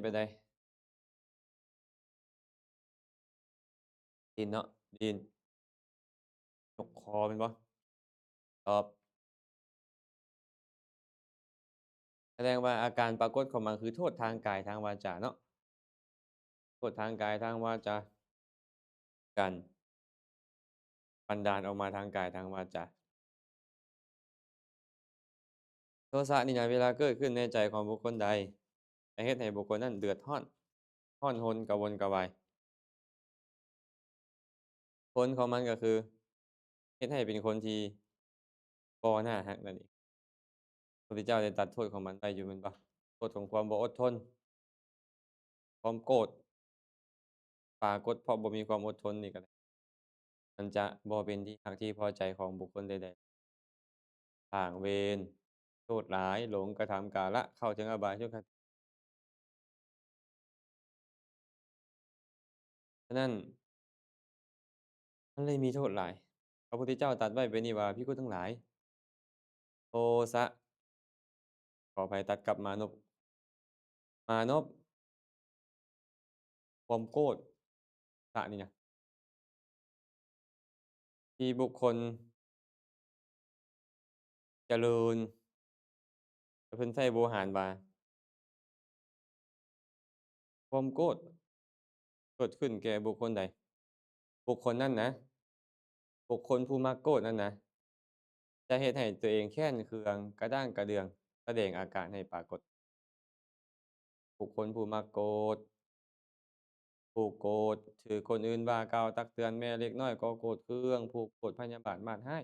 ປັນໃດ? ດິນເນາະ ດິນ ຍົກຄໍແມ່ນບໍ່? ຕອບ. ສະແດງວ່າອາການປາກົດຂອງມັນຄືໂທດທາງກາຍທາງວາຈາເນາະ ໂທດທາງກາຍທາງວາຈາ ການບັນດານອອກມາທາງກາຍທາງວາຈາ. ໂທສະນີ້ນະ ເວລາເກີດຂຶ້ນໃນໃຈຂອງບຸກຄົນໃດ ຈະເຮັດໃຫ້ບຸກຄົນນັ້ນເດືອດຮ້ອນ ຮ້ອນຮົນ ກະວົນກະວາຍ. ຜົນຂອງມັນກໍຄື ເຮັດໃຫ້ເປັນຄົນທີ່ບໍ່ໜ້າຮັກນັ້ນເອງ. ພະພຸດທະເຈົ້າໄດ້ຕັດໂທດຂອງມັນໄວ້ຢູ່ແມ່ນບໍ່? ໂທດຂອງຄວາມບໍ່ອົດທົນ, ຄວາມໂກດ, ປາກົດເພາະບໍ່ມີຄວາມອົດທົນນີ້ກໍໄດ້. ມັນຈະບໍ່ເປັນທີ່ຮັກທີ່ພໍໃຈຂອງບຸກຄົນໃດໆ. ສ້າງເວນ, ໂທດຫຼາຍ, ຫຼົງກະທຳກາລະ, ເຂົ້າເຖິງອະບາຍທຸກຂະຕິ. ສະນັ້ນ ມັນເລີຍມີໂທດຫຼາຍ. ພະພຸດທະເຈົ້າຕັດໄວ້ແບບນີ້ວ່າ ພິກຂຸທັງຫຼາຍ, ໂທສະ ຂໍອະໄພ ຕັດກັບມານົບ, ມານົບ ຄວາມໂກດສະນີ້ນະ ທີ່ບຸກຄົນຈະເລີນ ເພິ່ນໃຊ້ໂວຫານວ່າ ຄວາມໂກດເກີດຂຶ້ນແກ່ບຸກຄົນໃດ, ບຸກຄົນນັ້ນນະ, ບຸກຄົນຜູ້ມັກໂກດນັ້ນນະ ຈະເຮັດໃຫ້ຕົວເອງແຄ້ນເຄືອງ, ກະດ້າງກະເດືອງ, ສະແດງອາການໃຫ້ປາກົດ. ບຸກຄົນຜູ້ມັກໂກດ, ຜູ້ໂກດ, ຖືກຄົນອື່ນວ່າກ່າວຕັກເຕືອນແມ້ເລັກນ້ອຍກໍໂກດເຄືອງ, ຜູ້ໂກດພະຍາບາດມາດຮ້າຍ,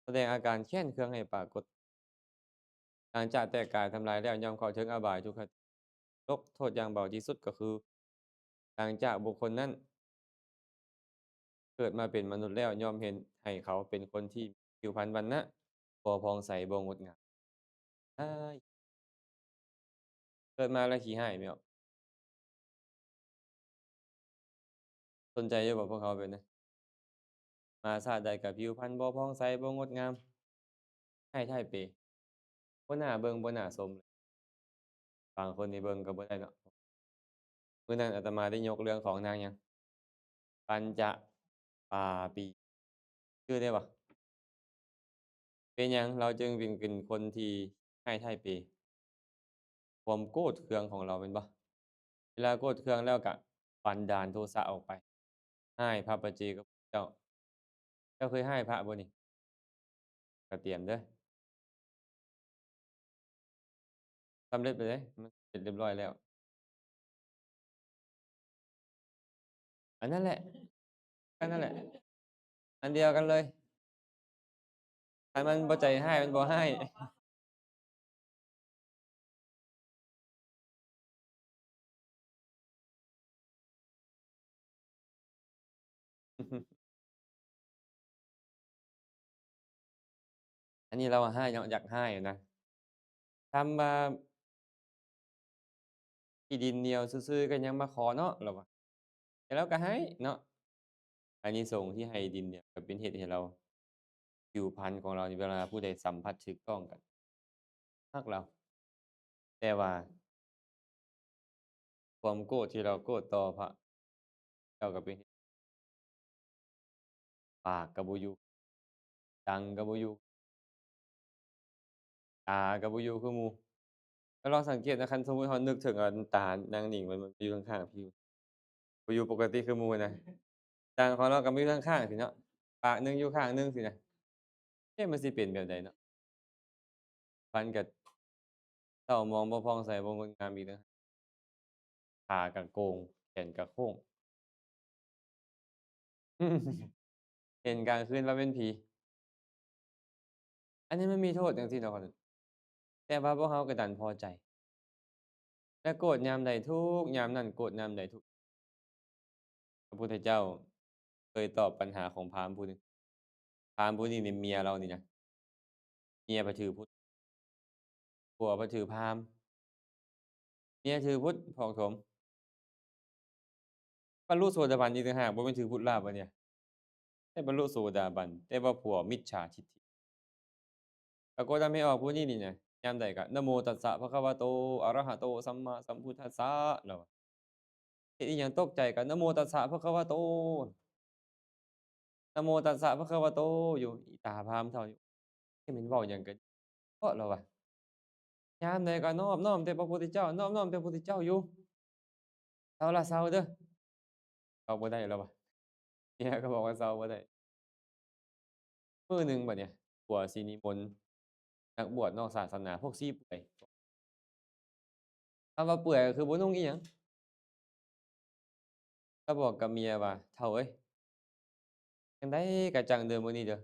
ສະແດງອາການແຄ້ນເຄືອງໃຫ້ປາກົດ. ຫຼັງຈາກແຕກກາຍທຳລາຍແລ້ວ ຍ່ອມເຂົ້າເຖິງອະບາຍທຸກຂະຕິ, ລົງໂທດຢ່າງເບົາທີ່ສຸດກໍຄື ຫຼັງຈາກບຸກຄົນນັ້ນເກີດມາເປັນມະນຸດແລ້ວ ຍ່ອມເຮັດໃຫ້ເຂົາເປັນຄົນທີ່ຜິວພັນວັນນະບໍ່ຜ່ອງໃສ ບໍ່ງົດງາມ. ອ້າຍ ເກີດມາແລ້ວຂີ້ຮ້າຍແມ່ນບໍ່? ສົນໃຈຢູ່ບໍ່ພວກເຮົາເປັນນະ? ມາຊາດໃດກະຜິວພັນບໍ່ຜ່ອງໃສ ບໍ່ງົດງາມ, ຮ້າຍທ້າຍເປ, ບໍ່ໜ້າເບິ່ງ ບໍ່ໜ້າຊົມ. ບາງຄົນນີ້ເບິ່ງກໍບໍ່ໄດ້ເນາະ. ມື້ນັ້ນອາດຕະມາໄດ້ຍົກເລື່ອງຂອງນາງຫຍັງ? ປັນຈະປາປີ ຊື່ໄດ້ບໍ່? ເປັນຫຍັງລາວຈຶ່ງເປັນ ເປັນຄົນທີ່ຮ້າຍທ້າຍເປ? ຄວາມໂກດເຄືອງຂອງລາວແມ່ນບໍ່? ເວລາໂກດເຄືອງແລ້ວກະບັນດານໂທສະອອກໄປ ຮ້າຍພະປະເຈກະພຸດທະເຈົ້າ. ເຈົ້າເຄີຍຮ້າຍພະບໍ່ນີ້? ກະຕຽມເດີ. ສຳເລັດໄປເດ້ ມັນເປັນຮຽບຮ້ອຍແລ້ວ. ອັນນັ້ນແຫຼະ ອັນນັ້ນແຫຼະ ອັນດຽວກັນເລີຍ. ຄັນມັນບໍ່ໃຈຮ້າຍ ມັນບໍ່ຮ້າຍ. ອັນນີ້ລາວຮ້າຍເນາະ ຢາກຮ້າຍນະ. ຖາມວ່າທີ່ດິນໜຽວຊື່ໆ ກໍຍັງມາຂໍເນາະ ລາວວ່າ. ແຕ່ລາວກໍໃຫ້ເນາະ. ອານິສົງທີ່ໃຫ້ດິນເນຍ ກໍເປັນເຮັດໃຫ້ລາວ ຜິວພັນຂອງລາວນີ້ ເວລາຜູ້ໃດສຳຜັດຖືກຕ້ອງກັນ ຮັກລາວ. ແຕ່ວ່າຄວາມໂກດທີ່ລາວໂກດຕໍ່ພະເຈົ້າກໍເປັນເຮັດ ປາກກໍບໍ່ຢູ່ ດັງກໍບໍ່ຢູ່ ຕາກໍບໍ່ຢູ່ຄືໝູ່. ກໍລອງສັງເກດນະ ຄັນສົມມຸດເຮົານຶກເຖິງ ອາ ຕານາງໜິງ ມັນ ມັນຢູ່ຂ້າງໆ ພີ້ ບໍ່ຢູ່ປົກກະຕິຄືໝູ່ນະ. ຕາຂອງລາວກໍມີຢູ່ຂ້າງໆ ພີ້ເນາະ ປາກໜຶ່ງຢູ່ຂ້າງໜຶ່ງຊີ້ນະ. ເອີ ມັນຊິເປັນແບບໃດເນາະ? ຟັນກໍເສົ້າໝອງ ບໍ່ຜ່ອງໃສ ບໍ່ງົດງາມອີກເດີ. ຂາກະໂກ່ງ ແຂນກະໂຄ້ງ ເຫັນກາງຄືນວ່າເປັນຜີ. ອັນນີ້ມັນມີໂທດຈັ່ງຊີ້ເນາະ ແຕ່ວ່າພວກເຮົາກໍດັນພໍໃຈ ແລະ ໂກດຍາມໃດທຸກຍາມນັ້ນ ໂກດຍາມໃດທຸກ. ພະພຸດທະເຈົ້າເຄີຍຕອບບັນຫາຂອງພາມຜູ້ໜຶ່ງ. ພາມຜູ້ນີ້ນີ້ ເມຍລາວນີ້ນະ ເມຍໄປຖືພຸດ ຜົວໄປຖືພາມ. ເມຍຖືພຸດ ພອກຖົມ ບັນລຸໂສດາບັນອີກຕ່າງຫາກ ບໍ່ແມ່ນຖືພຸດລາບວະເນຍ ແຕ່ບັນລຸໂສດາບັນ ແຕ່ວ່າຜົວມິດສາທິດຖິ. ປາກົດວ່າແມ່ອອກຜູ້ນີ້ນີ້ນະ ຍາມໃດກໍ ນະໂມຕັດສະພະຄະວະໂຕ ອະລະຫະໂຕ ສຳມາສຳພຸດທັດສະ ລາວວ່າ ເຮັດອີ່ຫຍັງຕົກໃຈກໍ ນະໂມຕັດສະພະຄະວະໂຕ ນະໂມຕັດສະພະຄະວະໂຕຢູ່ ອີຕາພາມເຖົ້ານີ້ ຈະແມ່ນເວົ້າຫຍັງກັນເນາະ ລາວວ່າ ຍາມໃດກໍນອບນ້ອມແຕ່ພະພຸດທະເຈົ້າ ນອບນ້ອມແຕ່ພະພຸດທະເຈົ້າຢູ່ ເຊົາລະເຊົາເດີ ເຊົາບໍ່ໄດ້ ລາວວ່າ ເມຍກໍບອກວ່າເຊົາບໍ່ໄດ້. ມື້ໜຶ່ງບັດນີ້ ຜົວຊິນິມົນນັກບວດນອກສາສະໜາ ພວກຊີ້ເປືອຍ ຄຳວ່າເປືອຍກໍຄືບໍ່ນຸ່ງອີ່ຫຍັງ ລາວບອກກັບເມຍວ່າ ເຖົ້າເອີຍ ຈັ່ງໃດກໍຈັ່ງເດີມື້ນີ້ເດີ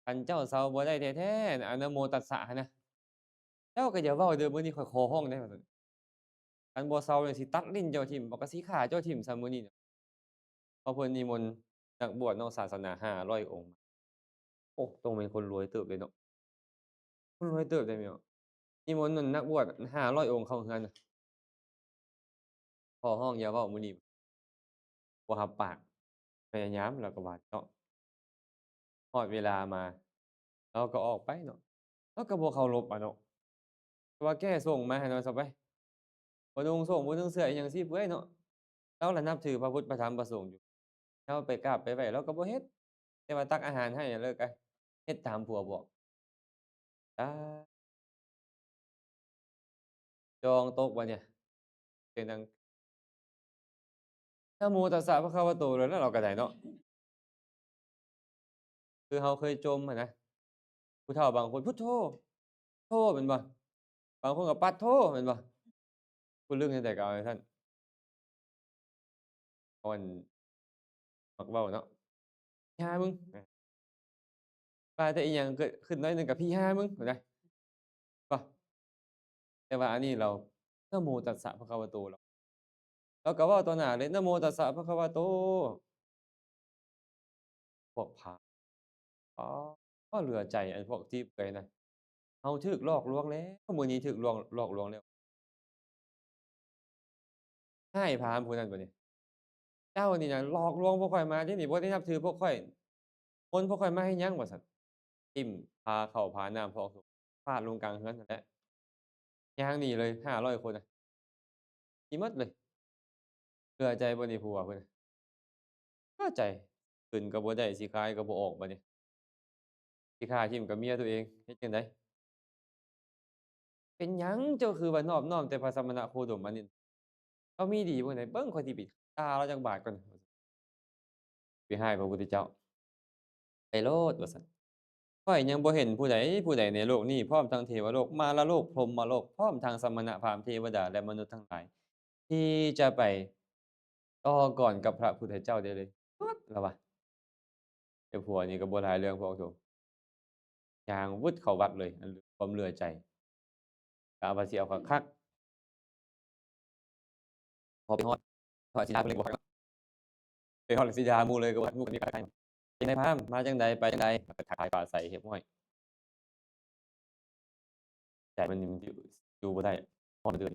ຄັນເຈົ້າເຊົາບໍ່ໄດ້ແທ້ໆ ອະນະໂມຕັດສະຫັ້ນນະ ເຈົ້າກໍຢ່າເວົ້າເດີ ມື້ນີ້ຂ້ອຍຂໍຮ້ອງເດ້ ວ່າຊັ້ນ ຄັນບໍ່ເຊົານີ້ຊິຕັດລີ້ນເຈົ້າຖິ້ມ ບໍ່ກໍຊິຂ້າເຈົ້າຖິ້ມຊະມື້ນີ້ນະ. ເພາະເພິ່ນນິມົນນັກບວດນອກສາສະໜາຫ້າຮ້ອຍອົງ ໂອ້ ຕ້ອງແມ່ນຄົນລວຍເຕີບເດ້ເນາະ ຄົນລວຍເຕີບເດ້ແມ່ນ ນິມົນນັ້ນນັກບວດຫ້າຮ້ອຍອົງເຂົ້າເຮືອນນະ ຂໍຮ້ອງຢ່າເວົ້າມື້ນີ້ ບໍ່ຮັບປາກ ພະຍາຍາມ ລາວກໍວ່າເນາະ. ຮອດເວລາມາ ລາວກໍອອກໄປເນາະ ລາວກໍບໍ່ເຄົາລົບອະເນາະ ແຕ່ວ່າແກ່ສົ່ງມາໃຫ້ເນາະ ເຊົາໄປ ບໍ່ນຸ່ງໂສ້ງ ບໍ່ນຸ່ງເສື້ອອີ່ຫຍັງຊີ້ເປືອຍເນາະ ລາວລະນັບຖືພະພຸດພະທຳພະສົງຢູ່ ລາວໄປກາບໄປໄຫວ້ ລາວກໍບໍ່ເຮັດ ແຕ່ວ່າຕັກອາຫານໃຫ້ ລາວກໍເຮັດຕາມຜົວບອກ. ຕາຍ ຈອງຕົກບັດນີ້ ສຽງດັງ ນະໂມຕັດສະພະຄະວະໂຕ ແລ້ວລາວກໍໄດ້ເນາະ ຄືເຮົາເຄີຍຈົ່ມຫັ້ນນະ ຜູ້ເຖົ້າບາງຄົນ ພຸດໂທ ໂທ ແມ່ນບໍ່? ບາງຄົນກໍປັດໂທ ແມ່ນບໍ່? ຜູ້ລຶ້ງຈັ່ງໃດກໍເອົາຈັ່ງຊັ້ນ ເຂົາອັນ ມັກເວົ້າເນາະ ອີຫ່າມຶງ ວ່າແຕ່ອີ່ຫຍັງເກີດຂຶ້ນໜ້ອຍໜຶ່ງກໍ ພີ່ຫ່າມຶງ ເຫັນໄດ໋ ແຕ່ວ່າອັນນີ້ລາວ ນະໂມຕັດສະພະຄະວະໂຕ ລາວ ລາວກໍເວົ້າຕໍ່ໜ້າເລີຍ ນະໂມຕັດສະພະຄະວະໂຕ ພວກພາມ ອໍ ເຫຼືອໃຈອັນພວກທີ່ເປີຍນະ ເຮົາຖືກຫຼອກລວງແລ້ວ ມື້ນີ້ຖືກລວງ ຫຼອກລວງແລ້ວ ໃຫ້ພາມຜູ້ນັ້ນບັດນີ້ ເຈົ້ານີ້ນະຫຼອກລວງພວກຂ້ອຍມາເດ້ນີ້ ບໍ່ໄດ້ນັບຖືພວກຂ້ອຍ ມົນພວກຂ້ອຍມາເຮັດຫຍັງ ວ່າຊັ້ນ ຖິ້ມພາເຂົ້າພານ້ຳພວກ ຟາດລົງກາງເຮືອນຫັ້ນແຫຼະ ຍ່າງໜີເລີຍ ຫ້າຮ້ອຍຄົນນະ ໜີໝົດເລີຍ. ເຫຼືອໃຈບໍ່ນີ້ ຜົວເພິ່ນນະ ເຫຼືອໃຈ ຂຶ້ນກໍບໍ່ໄດ້ ຊິຂາຍກໍບໍ່ອອກ ບັດນີ້ຊິຂ້າຖິ້ມກັບເມຍຕົວເອງ ເຮັດຈັ່ງໃດ? ເປັນຫຍັງເຈົ້າຄືວ່ານອບນ້ອມແຕ່ພະສະມະນະໂຄດົມອັນນີ້? ລາວມີດີບໍ່ໃດ? ເບິ່ງ ຂ້ອຍຊິໄປດ່າລາວຈັກບາດກ່ອນ. ໄປຮ້າຍພະພຸດທະເຈົ້າ ໄປໂລດ ວ່າຊັ້ນ. ຂ້ອຍຍັງບໍ່ເຫັນຜູ້ໃດຜູ້ໃດໃນໂລກນີ້ ພ້ອມທັງເທວະໂລກ ມາລະໂລກ ພົມມະໂລກ ພ້ອມທັງສະມະນະພາມ ເທວະດາ ແລະ ມະນຸດທັງຫຼາຍ ທີ່ຈະໄປຕໍ່ກ່ອນກັບພະພຸດທະເຈົ້າໄດ້ເລີຍ ລາວວ່າ. ແຕ່ຜົວນີ້ກໍບໍ່ຫຼາຍເລື່ອງພວກໂຕ ຍ່າງວຶດເຂົ້າວັດເລີຍ ອັນຄວາມເຫຼືອໃຈ ກະວ່າຊິເອົາຄັກໆ ພໍໄປຮອດ ພະສີດາເພິ່ນເລີຍບໍ່ຄັກເນາະ ໄປຮອດສີດາໝູ່ເລີຍ ກໍວ່າໝູ່ກໍມີການທັກທາຍ ເປັນໃດພາມ ມາຈັ່ງໃດ ໄປຈັ່ງໃດ ກໍທັກທາຍປາໄສຮຽບຮ້ອຍ ໃຈມັນຢູ່ ຢູ່ບໍ່ໄດ້ ຮອດເດືອນ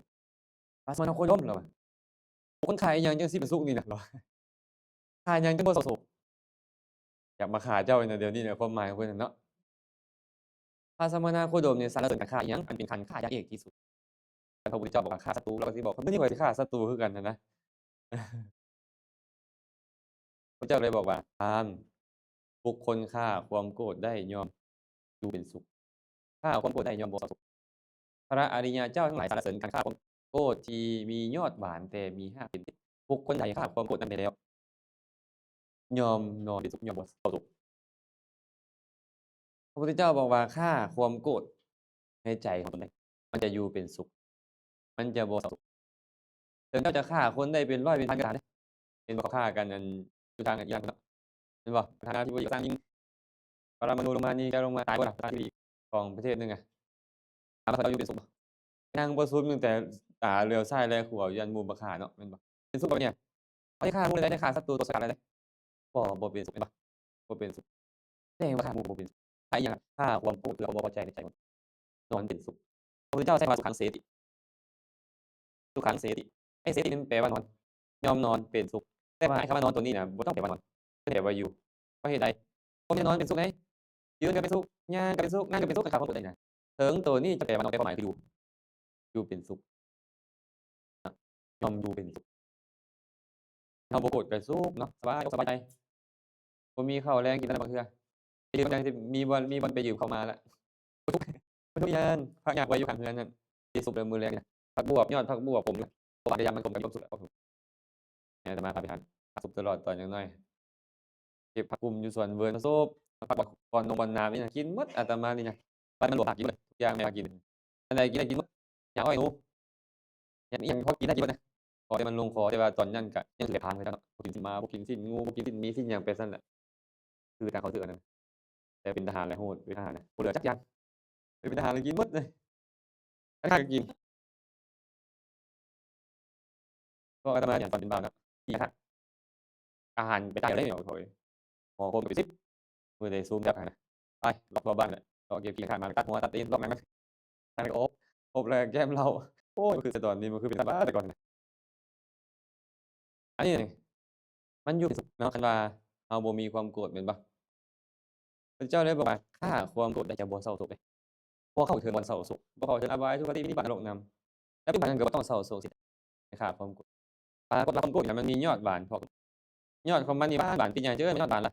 ພະສະມະນະໂຄດົມ ລາວວ່າ ຄົນຂ້າອີ່ຫຍັງຈັ່ງຊິເປັນສຸກນີ້ນະ ລາວວ່າ ຂ້າຫຍັງຈັ່ງບໍ່ເສົ້າໂສກ ຢາກມາຂ້າເຈົ້ານະ ດຽວນີ້ນະ ຄວາມໝາຍຂອງເພິ່ນນະເນາະ. ພະສະມະນະໂຄດົມນີ້ສັນລະເສີນການຂ້າອີ່ຫຍັງ ອັນເປັນການຂ້າຢ່າງເອກທີ່ສຸດ. ຄັນພະພຸດທະເຈົ້າບອກວ່າຂ້າສັດຕູ ລາວກໍຊິບອກ ມື້ນີ້ຂ້ອຍຊິຂ້າສັດຕູຄືກັນຫັ້ນນະ. ພະເຈົ້າເລີຍບອກວ່າ ພາມ ບຸກຄົນຂ້າຄວາມໂກດໄດ້ຍ່ອມຢູ່ເປັນສຸກ ຂ້າຄວາມໂກດໄດ້ຍ່ອມບໍ່ເສົ້າໂສກ. ພະອະລິຍະເຈົ້າທັງຫຼາຍສັນລະເສີນການຂ້າຄວາມໂກດທີ່ມີຍອດຫວານແຕ່ມີຮາກເປັນພິດ. ບຸກຄົນໃດຂ້າຄວາມໂກດນັ້ນໄດ້ແລ້ວ ຍ່ອມນອນເປັນສຸກ ຍ່ອມບໍ່ເສົ້າໂສກ. ພະພຸດທະເຈົ້າບອກວ່າ ຂ້າຄວາມໂກດໃນໃຈຂອງຕົນໄດ້ ມັນຈະຢູ່ເປັນສຸກ ມັນຈະບໍ່ເສົ້າໂສກ. ເຖິງເຈົ້າຈະຂ້າຄົນໄດ້ເປັນຮ້ອຍເປັນພັນກໍຕາມເດ້ ເຫັນບໍ່ ເຂົາຂ້າກັນ ອັນ ຢູ່ທາງອີຣານພຸ້ນເນາະ ເຫັນບໍ່ ປະທານາທິບໍດີສ້າງຍິງປະລະມານູລົງມາ ຍິງແກ້ວລົງມາ ຕາຍບໍ່ລະ ປະທານາທິບໍດີຂອງປະເທດໜຶ່ງອະ ຖາມວ່າເຂົາເຈົ້າຢູ່ເປັນສຸກບໍ່? ນັ່ງປະຊຸມຕັ້ງແຕ່ຕາເຫຼືອຊ້າຍແລຂວາ ຢ້ານໝູ່ມາຂ້າເນາະ ແມ່ນບໍ່? ເປັນສຸກບໍ່ນີ້? ເຂົາໄດ້ຂ້າໝູ່ໄດ້ ໄດ້ຂ້າສັດຕູຕົວສະກັດໄດ້ ບໍ່ ບໍ່ເປັນສຸກ ແມ່ນບໍ່? ບໍ່ເປັນສຸກ. ແສດງວ່າຂ້າໝູ່ບໍ່ເປັນສຸກ ຂ້າອີ່ຫຍັງ? ຂ້າຄວາມໂກດ ຄືຄວາມບໍ່ພໍໃຈໃນໃຈ ນອນເປັນສຸກ. ພະພຸດທະເຈົ້າໃຊ້ຄຳວ່າ ສຸຂັງເສຕິ ສຸຂັງເສຕິ ໄອ້ເສຕິນີ້ມັນແປວ່ານອນ ຍອມນອນເປັນສຸກ. ແຕ່ວ່າໄອ້ຄຳວ່ານອນຕົວນີ້ນະ ບໍ່ຕ້ອງແປວ່ານອນ ແປວ່າຢູ່. ເພາະເຫດໃດ? ເພາະມີແຕ່ນອນເປັນສຸກໄດ໋ ຢືນກໍເປັນສຸກ ຍ່າງກໍເປັນສຸກ ນັ່ງກໍເປັນສຸກ ຄັນຂ້າຄວາມໂກດໄດ້ນະ ເຖິງໂຕນີ້ຈະແປວ່າເນາະ ແປຄວາມໝາຍຄືຢູ່ ຢູ່ເປັນສຸກ ຍອມຢູ່ເປັນສຸກ. ເຮົາບໍ່ໂກດກໍສຸກເນາະ ສະບາຍອົກສະບາຍໃຈ ບໍ່ມີເຂົ້າແລງກິນແລ້ວບາງເທື່ອ ຢູ່ນຳກັນຊິມີບ່ອນ ມີບ່ອນໄປຢືມເຂົ້າມາລະ ບໍ່ທຸກ ບໍ່ທຸກຫຍັງ ພະຍາກໄວ້ຢູ່ຂ້າງເຮືອນນັ້ນ ຊິສຸກແລ້ວມື້ແລງນີ້ນະ ຜັກບວບ ຍອດຜັກບວບ ຜົມ ບໍ່ວ່າແຕ່ຍາມມັນຂົມກໍຢອມສຸກແລ້ວ ແມ່ອາດຕະມາພາໄປຫາ ສຸກຕະຫຼອດຕອນຍັງນ້ອຍ ເກັບຜັກກຸ້ມຢູ່ສວນເວີນມາສຸບ ຜັກບອນ ບ່ອນນົງບ່ອນນາ ອີຫຍັງກິນໝົດ ອາດຕະມານີ້ນະ ໄປມັນຫຼວງພາກິນເບິດ ທຸກຢ່າງແມ່ພາກິນ ອັນໃດກິນໄດ້ກິນໝົດ ຫຍ້າອ້ອຍໜູ ຫຍັງອີ່ຫຍັງພໍກິນໄດ້ກິນໝົດນະ ຂໍແຕ່ມັນລົງຄໍ ແຕ່ວ່າຕອນນັ້ນກະຍັງຖືແບບພາງຄືເກົ່າເນາະ ບໍ່ກິນຊີ້ນໝາ ບໍ່ກິນຊີ້ນງູ ບໍ່ກິນຊີ້ນໝີ ຊີ້ນຫຍັງໄປຊັ້ນແຫຼະ ຄືຕາມເຂົາຖືອັນນັ້ນ ແຕ່ເປັນທະຫານແຫຼະ ໂຫດ ເປັນທະຫານນະ ບໍ່ເຫຼືອຈັກຢ່າງ ເປັນທະຫານລະກິນໝົດເລີຍ ອັນນັ້ນກະກິນ ພວກອາດຕະມານີ້ຕອນເປັນບ່າວນະ ຂີ້ຄ້ານ ອາຫານໄປຕາຍແລ້ວ ໂອ້ຍ ໝໍຄົມໄປສິບ ມື້ໃດຊູມຈັກຫັ້ນນະ ໄປ ເລາະທົ່ວບ້ານແຫຼະ ເລາະເກັບຂີ້ຄ້ານມາ ຕັດຫົວຕັດຕີນ ລອກໜັງມັນ ທັງອົບ ອົບແລ້ວແກ້ມເຫຼົ້າ ໂອ້ຍ ຄືສະຕອນນີ້ມັນຄືເປັນຕາບ້າແຕ່ກ່ອນນະ ອັນນີ້ນີ້ ມັນຢູ່ເປັນສຸກເນາະ ຄັນວ່າເຮົາບໍ່ມີຄວາມໂກດແມ່ນບໍ່? ພະເຈົ້າໄດ້ບອກວ່າ ຂ້າຄວາມໂກດ ແລະ ຈະບໍ່ເສົ້າໂສກເດ້ ບໍ່ເຂົ້າເຖິງບ່ອນເສົ້າໂສກ ບໍ່ເຂົ້າເຖິງອະບາຍທຸກຄະຕິ ວິນິບາດ ນະລົກນຳ ແລ້ວປັດຈຸບັນນັ້ນກໍບໍ່ຕ້ອງເສົ້າໂສກຊິໄດ້ ຂ້າຄວາມໂກດ ປາກົດວ່າຄວາມໂກດນີ້ມັນມີຍອດຫວານ ເພາະຍອດຂອງມັນນີ້ຫວານ ຫວານ ເປັນຫຍັງເຈີ້ຍ ມັນຍອດຫວານລະ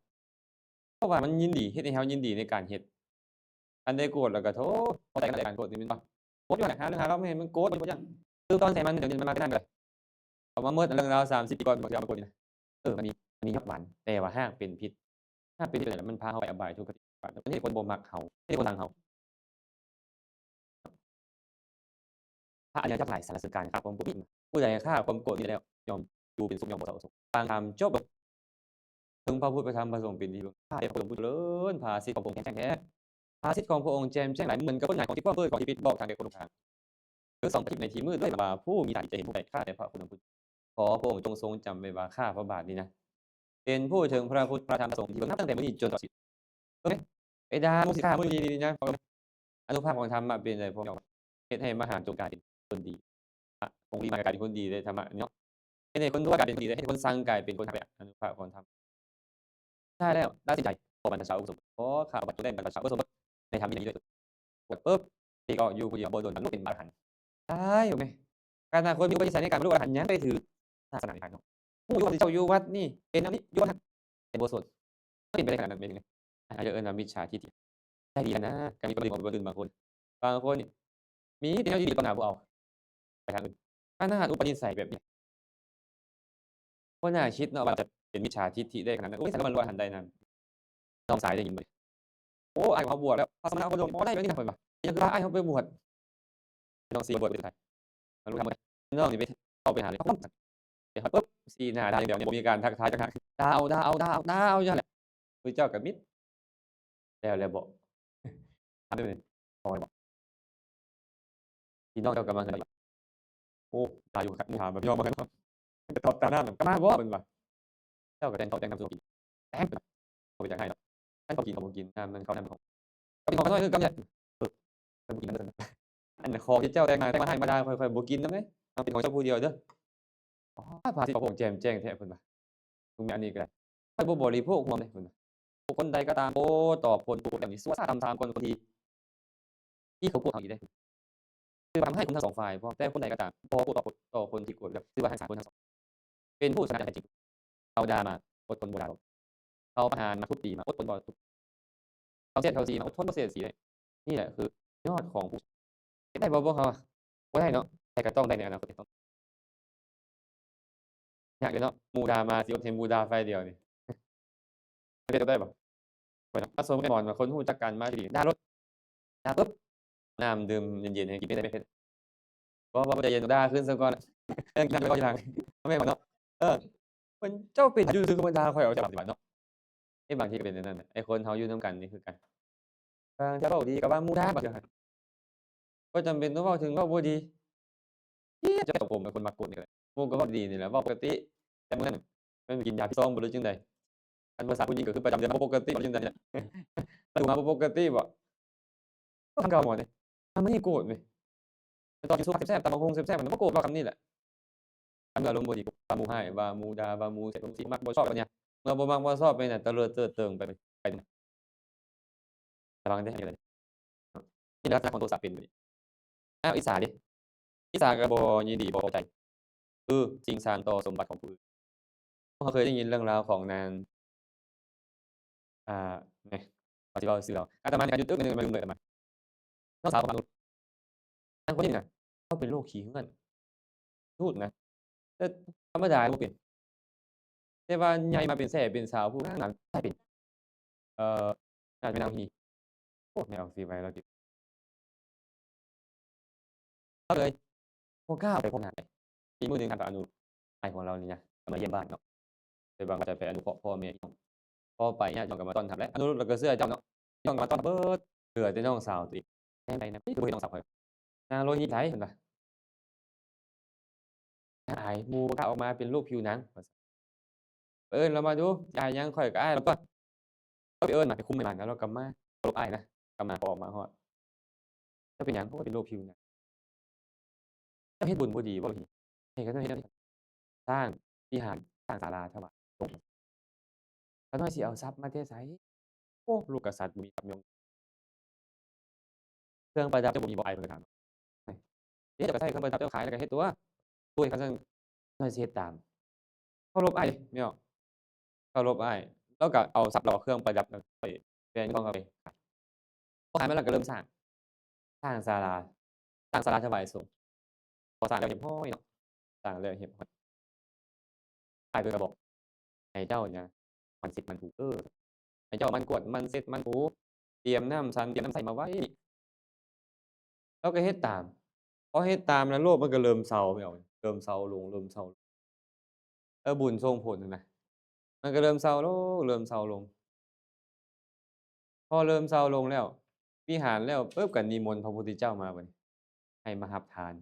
ເພາະວ່າມັນຍິນດີ ເຮັດໃຫ້ເຮົາຍິນດີໃນການເຮັດ ຄັນໄດ້ໂກດແລ້ວກໍໂທ້ ພໍໃຈກັນແລ້ວ ການໂກດນີ້ແມ່ນບໍ່? ໂກດຢູ່ຫັ້ນແຫຼະ ຫາເລື່ອງຫາລາວ ແມ່ນມັນໂກດ ມັນບໍ່ຍັງ ຄືຕອນໃສ່ມັນ ດຽວນີ້ມັນມາແຕ່ນັ້ນເລີຍ ເອົາມາໝົດເລື່ອງລາວ ສາມສິບປີກ່ອນ ບາງເທື່ອມາໂກດນີ້ນະ ເອີ ມັນມີ ມັນມີຍອດຫວານ ແຕ່ວ່າຮາກເປັນພິດ ຫາກເປັນທີ່ເປັນແລ້ວ ມັນພາເຮົາໄປອະບາຍທຸກຄະຕິ ມັນເຮັດໃຫ້ຄົນບໍ່ມັກເຮົາ ເຮັດໃຫ້ຄົນຊັງເຮົາ. ພະອະລິຍະຈັກຫຼາຍສາລະເສີນການຂ້າຄວາມໂກດ ຜູ້ໃດຂ້າຄວາມໂກດນີ້ແລ້ວ ຍ່ອມຢູ່ເປັນສຸກ ຍ່ອມບໍ່ເສົ້າໂສກ. ປາງທຳຈົບ ເຖິງພະພຸດ ພະທຳ ພະສົງ ເປັນທີ່ເບິ່ງ ຂ້າແດ່ພະຄຸນຂອງຜູ້ເລີນ ພາສິດຂອງພະອົງແຈ້ມແຈ້ງແທ້ ພາສິດຂອງພະອົງແຈ່ມແຈ້ງຫຼາຍ ເໝືອນກັບຕົ້ນໄມ້ຂອງທີ່ຄວາມເພີດ ຂອງທີ່ປິດບອກທາງແກ່ຄົນຫຼົງທາງ. ຄືສ່ອງພະທິດໃນທີ່ມືດດ້ວຍ ວ່າຜູ້ມີຕາທີ່ຈະເຫັນຜູ້ໃດ ຂ້າແດ່ພະຄຸນຂອງຜູ້ ຂໍພະອົງຈົ່ງຊົງຈຳໄວ້ວ່າ ຂ້າພະບາດນີ້ນະ ເປັນຜູ້ເຖິງພະພຸດ ພະທຳ ພະສົງ ທີ່ເບິ່ງນັບຕັ້ງແຕ່ມື້ນີ້ຈົນຕະຫຼອດຊີວິດ. ເອີ ໄປດ່າໝູ່ສິຂ້າມື້ນີ້ນີ້ນະ ອະນຸພາບຂອງທຳມະເປັນໃດພວກເຮົາ ເຮັດໃຫ້ມະຫາຊົນກາຍເປັນຄົນດີ ອະ ອົງລີມາກາຍເປັນຄົນດີເດ້ ທຳມະເນາະ ເຮັດໃຫ້ຄົນຊົ່ວກາຍເປັນຄົນດີເດ້ ເຮັດໃຫ້ຄົນຊັງກາຍເປັນຄົນຮັກເດ້ ອະນຸພາບຂອງທຳມະ. ສຸດທ້າຍແລ້ວ ຕັດສິນໃຈ ຂໍບັນພະຊາອຸປະສົມບົດ ຂໍຂ້າອຸປະສົມບົດ ແລ້ວບັນພະຊາອຸປະສົມບົດ ໃນທຳພິໄນນີ້ດ້ວຍ ບວດປຶບ ປີກອອກຢູ່ຜູ້ດຽວ ບໍ່ດົນບັນລຸເປັນອະລະຫັນ. ຕາຍແມ່ ຂະໜາດຄົນມີອຸປະນິໄສໃນການບັນລຸອະລະຫັນ ຍັງໄປຖືສາສະໜານີ້ເນາະ ຮູ້ຢູ່ວ່າເຈົ້າຢູ່ວັດນີ້ ເປັນອັນນີ້ ຢູ່ວັດນັ້ນ ແຕ່ບໍ່ສົນ ເປັນໄປໄດ້ຂະໜາດນັ້ນແມ່ນຫຍັງ? ອັນນີ້ເອີ້ນວ່າມິດສາທິດຖິ ໃຈດີຫັ້ນນະ ກໍມີຄົນດຶງອອກໄປບ່ອນອື່ນບາງຄົນ ບາງຄົນນີ້ ມີແຕ່ແນວດີໆຕໍ່ໜ້າບໍ່ເອົາ ໄປທາງອື່ນ ຂະໜາດອຸປະນິໄສແບບນີ້ ບໍ່ໜ້າຄິດເນາະວ່າຈະເປັນມິດສາທິດຖິໄດ້ຂະໜາດນັ້ນ. ໂອ້ຍ ໃສກໍມາລວດຫັ້ນໄດ້ນັ້ນ ນ້ອງຊາຍໄດ້ຍິນບໍ່? ໂອ້ ອ້າຍເຮົາບວດແລ້ວ ພະສະມະນະໂຄດົມ ບໍ່ໄດ້ແບບນີ້ນະ ເພິ່ນວ່າ ຍັງຄືວ່າອ້າຍເຮົາໄປບວດ ນ້ອງຊີບວດໄປສຸດທ້າຍ ມາຮູ້ທຳ ນ້ອງນີ້ໄປເຂົ້າໄປຫາເລີຍ ໄປຮອດປຶບ ສີໜ້າດ່າຢ່າງດຽວນີ້ ບໍ່ມີການທັກທາຍຈັກຫາ ດ່າເອົາ ດ່າເອົາ ດ່າເອົາ ດ່າເອົາ ຈັ່ງນັ້ນແຫຼະ ຜູ້ເຈົ້າກໍມິດ ແລ້ວແລ້ວບໍ? ຖາມເດີ ພໍແລ້ວບໍ? ພີ່ນ້ອງເຈົ້າກໍມາເຮືອນ ໂອ້ ຫຼາຍຢູ່ຄັກ ຖາມແບບຍອມມາເນາະ ຈະຕອບຕາມນັ້ນ ກໍມາບໍ່ ເພິ່ນວ່າ ເຈົ້າກໍແຕ່ງເຂົ້າແຕ່ງນ້ຳສູ່ເຮົາກິນ ແຕ່ງ ເພິ່ນ ເຂົາໄປຢາກໃຫ້ເນາະ ຄັນເຂົາກິນເຂົາບໍ່ກິນ ນ້ຳມັນເຂົ້ານ້ຳຂອງ ກໍເປັນຂອງຂ້ານ້ອຍຄືກັນແຫຼະ ເອີ ເພິ່ນບໍ່ກິນນຳ ອັນຂອງທີ່ເຈົ້າແຕ່ງມາ ແຕ່ງມາໃຫ້ມາດ່າ ຂ້ອຍ ຂ້ອຍບໍ່ກິນນຳເດ້ ເອົາເປັນຂອງເຈົ້າຜູ້ດຽວເດີ. ອໍ ພະສິດຂອງພະອົງແຈ່ມແຈ້ງແທ້ ເພິ່ນວ່າ ເບິ່ງແມ່ນອັນນີ້ກໍໄດ້ ຂ້ອຍບໍ່ບໍລິໂພກຮ່ວມເດ້ ເພິ່ນວ່າ ບຸກຄົນໃດກໍຕາມ ບໍ່ຕອບຄົນໂກດແບບນີ້ ຊົ່ວຊ້າຕ່ຳຊາມກ່ອນຄົນທີ່ ທີ່ເຂົາໂກດເຮົາອີກເດ້ ຖືວ່າທຳຮ້າຍຄົນທັງສອງຝ່າຍພ້ອມ ແຕ່ຄົນໃດກໍຕາມ ບໍ່ໂກດຕອບຄົນ ຕໍ່ຄົນທີ່ໂກດແລ້ວ ຖືວ່າຮັກສາຄົນທັງສອງ ເປັນຜູ້ຊະນະຢ່າງແທ້ຈິງ. ເຂົາດ່າມາ ອົດທົນບໍ່ດ່າ ເຂົາປະຫານມາ ທຸບຕີມາ ອົດທົນບໍ່ທຸບ ເຂົາສຽດເຂົາສີມາ ອົດທົນບໍ່ສຽດສີໄດ້. ນີ້ແຫຼະຄືຍອດຂອງຜູ້ ເຮັດໄດ້ບໍ່ພວກເຮົາ? ບໍ່ໄດ້ເນາະ ແຕ່ກໍຕ້ອງໄດ້ໃນອະນາຄົດ ຕ້ອງ ຍາກເດ້ເນາະ ໝູ່ດ່າມາ ຊິອົດເຫັນໝູ່ດ່າຝ່າຍດຽວນີ້ ເປັນໄດ້ບໍ່? ປະສົມກັບໝອນວ່າຄົນຮູ້ຈັກກັນມາດີໆ ດ່າລົດ ດ່າປຶບ ນ້ຳດື່ມເຢັນໆໃຫ້ກິນ ເປັນໄດ້ແມ່ນເພັດ ບໍ່ ບໍ່ ບໍ່ໃຈເຢັນ ດ່າຄືນຊະກ່ອນ ເອີ ກິນນ້ຳກ່ອນທີຫຼັງ ແມ່ນບໍ່ເນາະ? ເອີ ເພິ່ນ ເຈົ້າເປັນຢູ່ຊື່ໆ ຄືເພິ່ນດ່າຂ້ອຍ ເອົາຈາກປະຕິບັດເນາະ. ເອີ ບາງທີກໍເປັນແນວນັ້ນແຫຼະ ໄອ້ຄົນເຮົາຢູ່ນຳກັນນີ້ຄືກັນ ບາງເທື່ອເວົ້າດີກໍວ່າໝູ່ດ່າ ບາງເທື່ອ ບໍ່ຈຳເປັນຕ້ອງເວົ້າເຖິງເວົ້າບໍ່ດີ ເກຍດ ເຈົ້າຕົວໂກງ ເປັນຄົນມັກໂກດນີ້ແຫຼະ ໝູ່ກໍເວົ້າດີນີ້ແຫຼະ ເວົ້າປົກກະຕິ ແຕ່ມື້ນັ້ນແມ່ນໄປກິນຢາພິດຊອງບໍ່ ຫຼືຈັ່ງໃດ ຄັນພາສາຜູ້ຍິງກໍຄືປະຈຳເດືອນ ບໍ່ປົກກະຕິ ຫຼືຈັ່ງໃດ ລະມາບໍ່ປົກກະຕິບໍ ກໍທຳເກົ່າໝໍນີ້ ທຳໃຫ້ໂກດເວີຍ ຕອນກິນຊຸບແຊບໆ ຕຳບັກຫຸ່ງແຊບໆ ມັນບໍ່ໂກດ ເວົ້າຄຳນີ້ແຫຼະ. ຄັນອາລົມບໍ່ດີ ວ່າໝູ່ຮ້າຍ ວ່າໝູ່ດ່າ ວ່າໝູ່ເສຍລົມ ຊິມັກບໍ່ຊອບ ອັນເນີ້ຍ ເມື່ອບໍ່ມັກບໍ່ຊອບໄປນະ ຕະເລີດເຕີດເຕີງໄປ ໄປ ລະວັງເດ້ ເຮັດແນວໃດ ມີລັກສະນະຂອງໂທສະເປັນແບບນີ້. ອ້າວ ອິດສາເດ? ອິດສາກໍບໍ່ຍິນດີ ບໍ່ພໍໃຈ ຄືສິ່ງສ້າງຕໍ່ສົມບັດຂອງຜູ້ອື່ນ. ເຮົາເຄີຍໄດ້ຍິນເລື່ອງລາວຂອງນາງ ອ່າ ແໝ່ ຂ້ອຍຊິເວົ້າຊື່ລາວ ອາດຕະມາໃນການຢູທູບ ໜຶ່ງ ມາເລີຍ ມາ ນ້ອງສາວຂອງອານຸ ນາງຄົນນີ້ນະ ລາວເປັນໂລກຂີ້ເຫື່ອນສູດນະ ແຕ່ທຳມະດາບໍ່ເປັນ ແຕ່ວ່າໃຫຍ່ມາເປັນແຊ້ເປັນສາວ ຜູ້ງາມໆ ໃສ່ເປັນ ເອີ ໜ້າຈະແມ່ນນາງທີ່ ໂອ້ ແມ່ນອອກຊີໄວ້ລາວຕິ ລາວເລີຍບໍ່ກ້າໄປພົບໜ້າໃຜ. ມີມື້ໜຶ່ງ ທ່ານອານຸ ອ້າຍຂອງລາວນີ້ນະ ກໍມາຢ້ຽມບ້ານເນາະ ໂດຍຫວັງວ່າຈະໄປອະນຸເຄາະພໍ່ແມ່ນ້ອງ. ພໍໄປຍາດນ້ອງກໍມາຕ້ອນຮັບແຫຼະ ອານຸ ແລ້ວກໍເຊື່ອເຈົ້າເນາະ ນ້ອງກໍມາຕ້ອນຮັບເບິດ ເຫຼືອແຕ່ນ້ອງສາວຕົວເອງ ແນມໃດນະ ບໍ່ເຫັນນ້ອງສາວຂ້ອຍ ນາງໂລຫິດໄຫຼ ເພິ່ນວ່າ. ອາຍ ໝູ່ບໍ່ກ້າອອກມາ ເປັນໂລກຜິວໜັງ ວ່າຊັ້ນ. ເອີ້ນລາວມາດູ ຊິອາຍຫຍັງ ຂ້ອຍກໍອາຍລາວຕົວະ. ເອົາໄປເອີ້ນມາ ໄປຄຸມໃຫ້ມັນ ແລ້ວລາວກໍມາ ເຄົາລົບອ້າຍນະ ກໍມາ ກໍອອກມາຮອດ. ເຈົ້າເປັນຫຍັງ? ໂອ້ຍ ເປັນໂລກຜິວໜັງ. ເຈົ້າເຮັດບຸນບໍ່ດີບໍ່? ເຮັດ ເຮັດ ເຮັດ ສ້າງວິຫານ ສ້າງສາລາຖວາຍສົງ. ຂ້ານ້ອຍຊິເອົາຊັບມາແຕ່ໃສ? ໂອ້ ລູກກະສັດບໍ່ມີຊັບຍົງ ເຄື່ອງປະດັບເຈົ້າບໍ່ມີບໍ່? ອ້າຍເພິ່ນກໍຖາມ. ເຮັດ ເຈົ້າກໍໃຊ້ເຄື່ອງປະດັບເຈົ້າຂາຍແລ້ວກໍເຮັດຕົວະ. ໂອ້ຍ ຄັນຊັ້ນນ້ອຍຊິເຮັດຕາມ. ເຄົາລົບອ້າຍເດ້ ແມ່ນບໍ່? ເຄົາລົບອ້າຍ ລາວກໍເອົາຊັບ ລາວເອົາເຄື່ອງປະດັບ ແຫວນທອງເຂົ້າໄປ. ພໍຂາຍມາແລ້ວກໍເລີ່ມສ້າງ ສ້າງສາລາ ສ້າງສາລາຖວາຍສົງ. ພໍສ້າງແລ້ວຮຽບຮ້ອຍເນາະ ສ້າງແລ້ວຮຽບຮ້ອຍ ອ້າຍເພິ່ນກໍບອກ ໃຫ້ເຈົ້ານີ້ນະ ໝັ່ນເຊັດໝັ່ນຖູເດີ້ ໃຫ້ເຈົ້າໝັ່ນກວດ ໝັ່ນເຊັດ ໝັ່ນຖູ ຕຽມນ້ຳສັນ ຕຽມນ້ຳໃຊ້ມາໄວ້. ລາວກໍເຮັດຕາມ ພໍເຮັດຕາມແລ້ວ ໂລກມັນກໍເລີ່ມເຊົາ ເລີ່ມເຊົາລົງ ເລີ່ມເຊົາລົງ. ເອີ ບຸນສົ່ງຜົນຫັ້ນນະ ມັນກໍເລີ່ມເຊົາລົງ ເລີ່ມເຊົາລົງ. ພໍເລີ່ມເຊົາລົງແລ້ວ ວິຫານແລ້ວປຶບ ກໍນິມົນພະພຸດທະເຈົ້າມາບັດນີ້ ໃຫ້ມາຮັບທານ.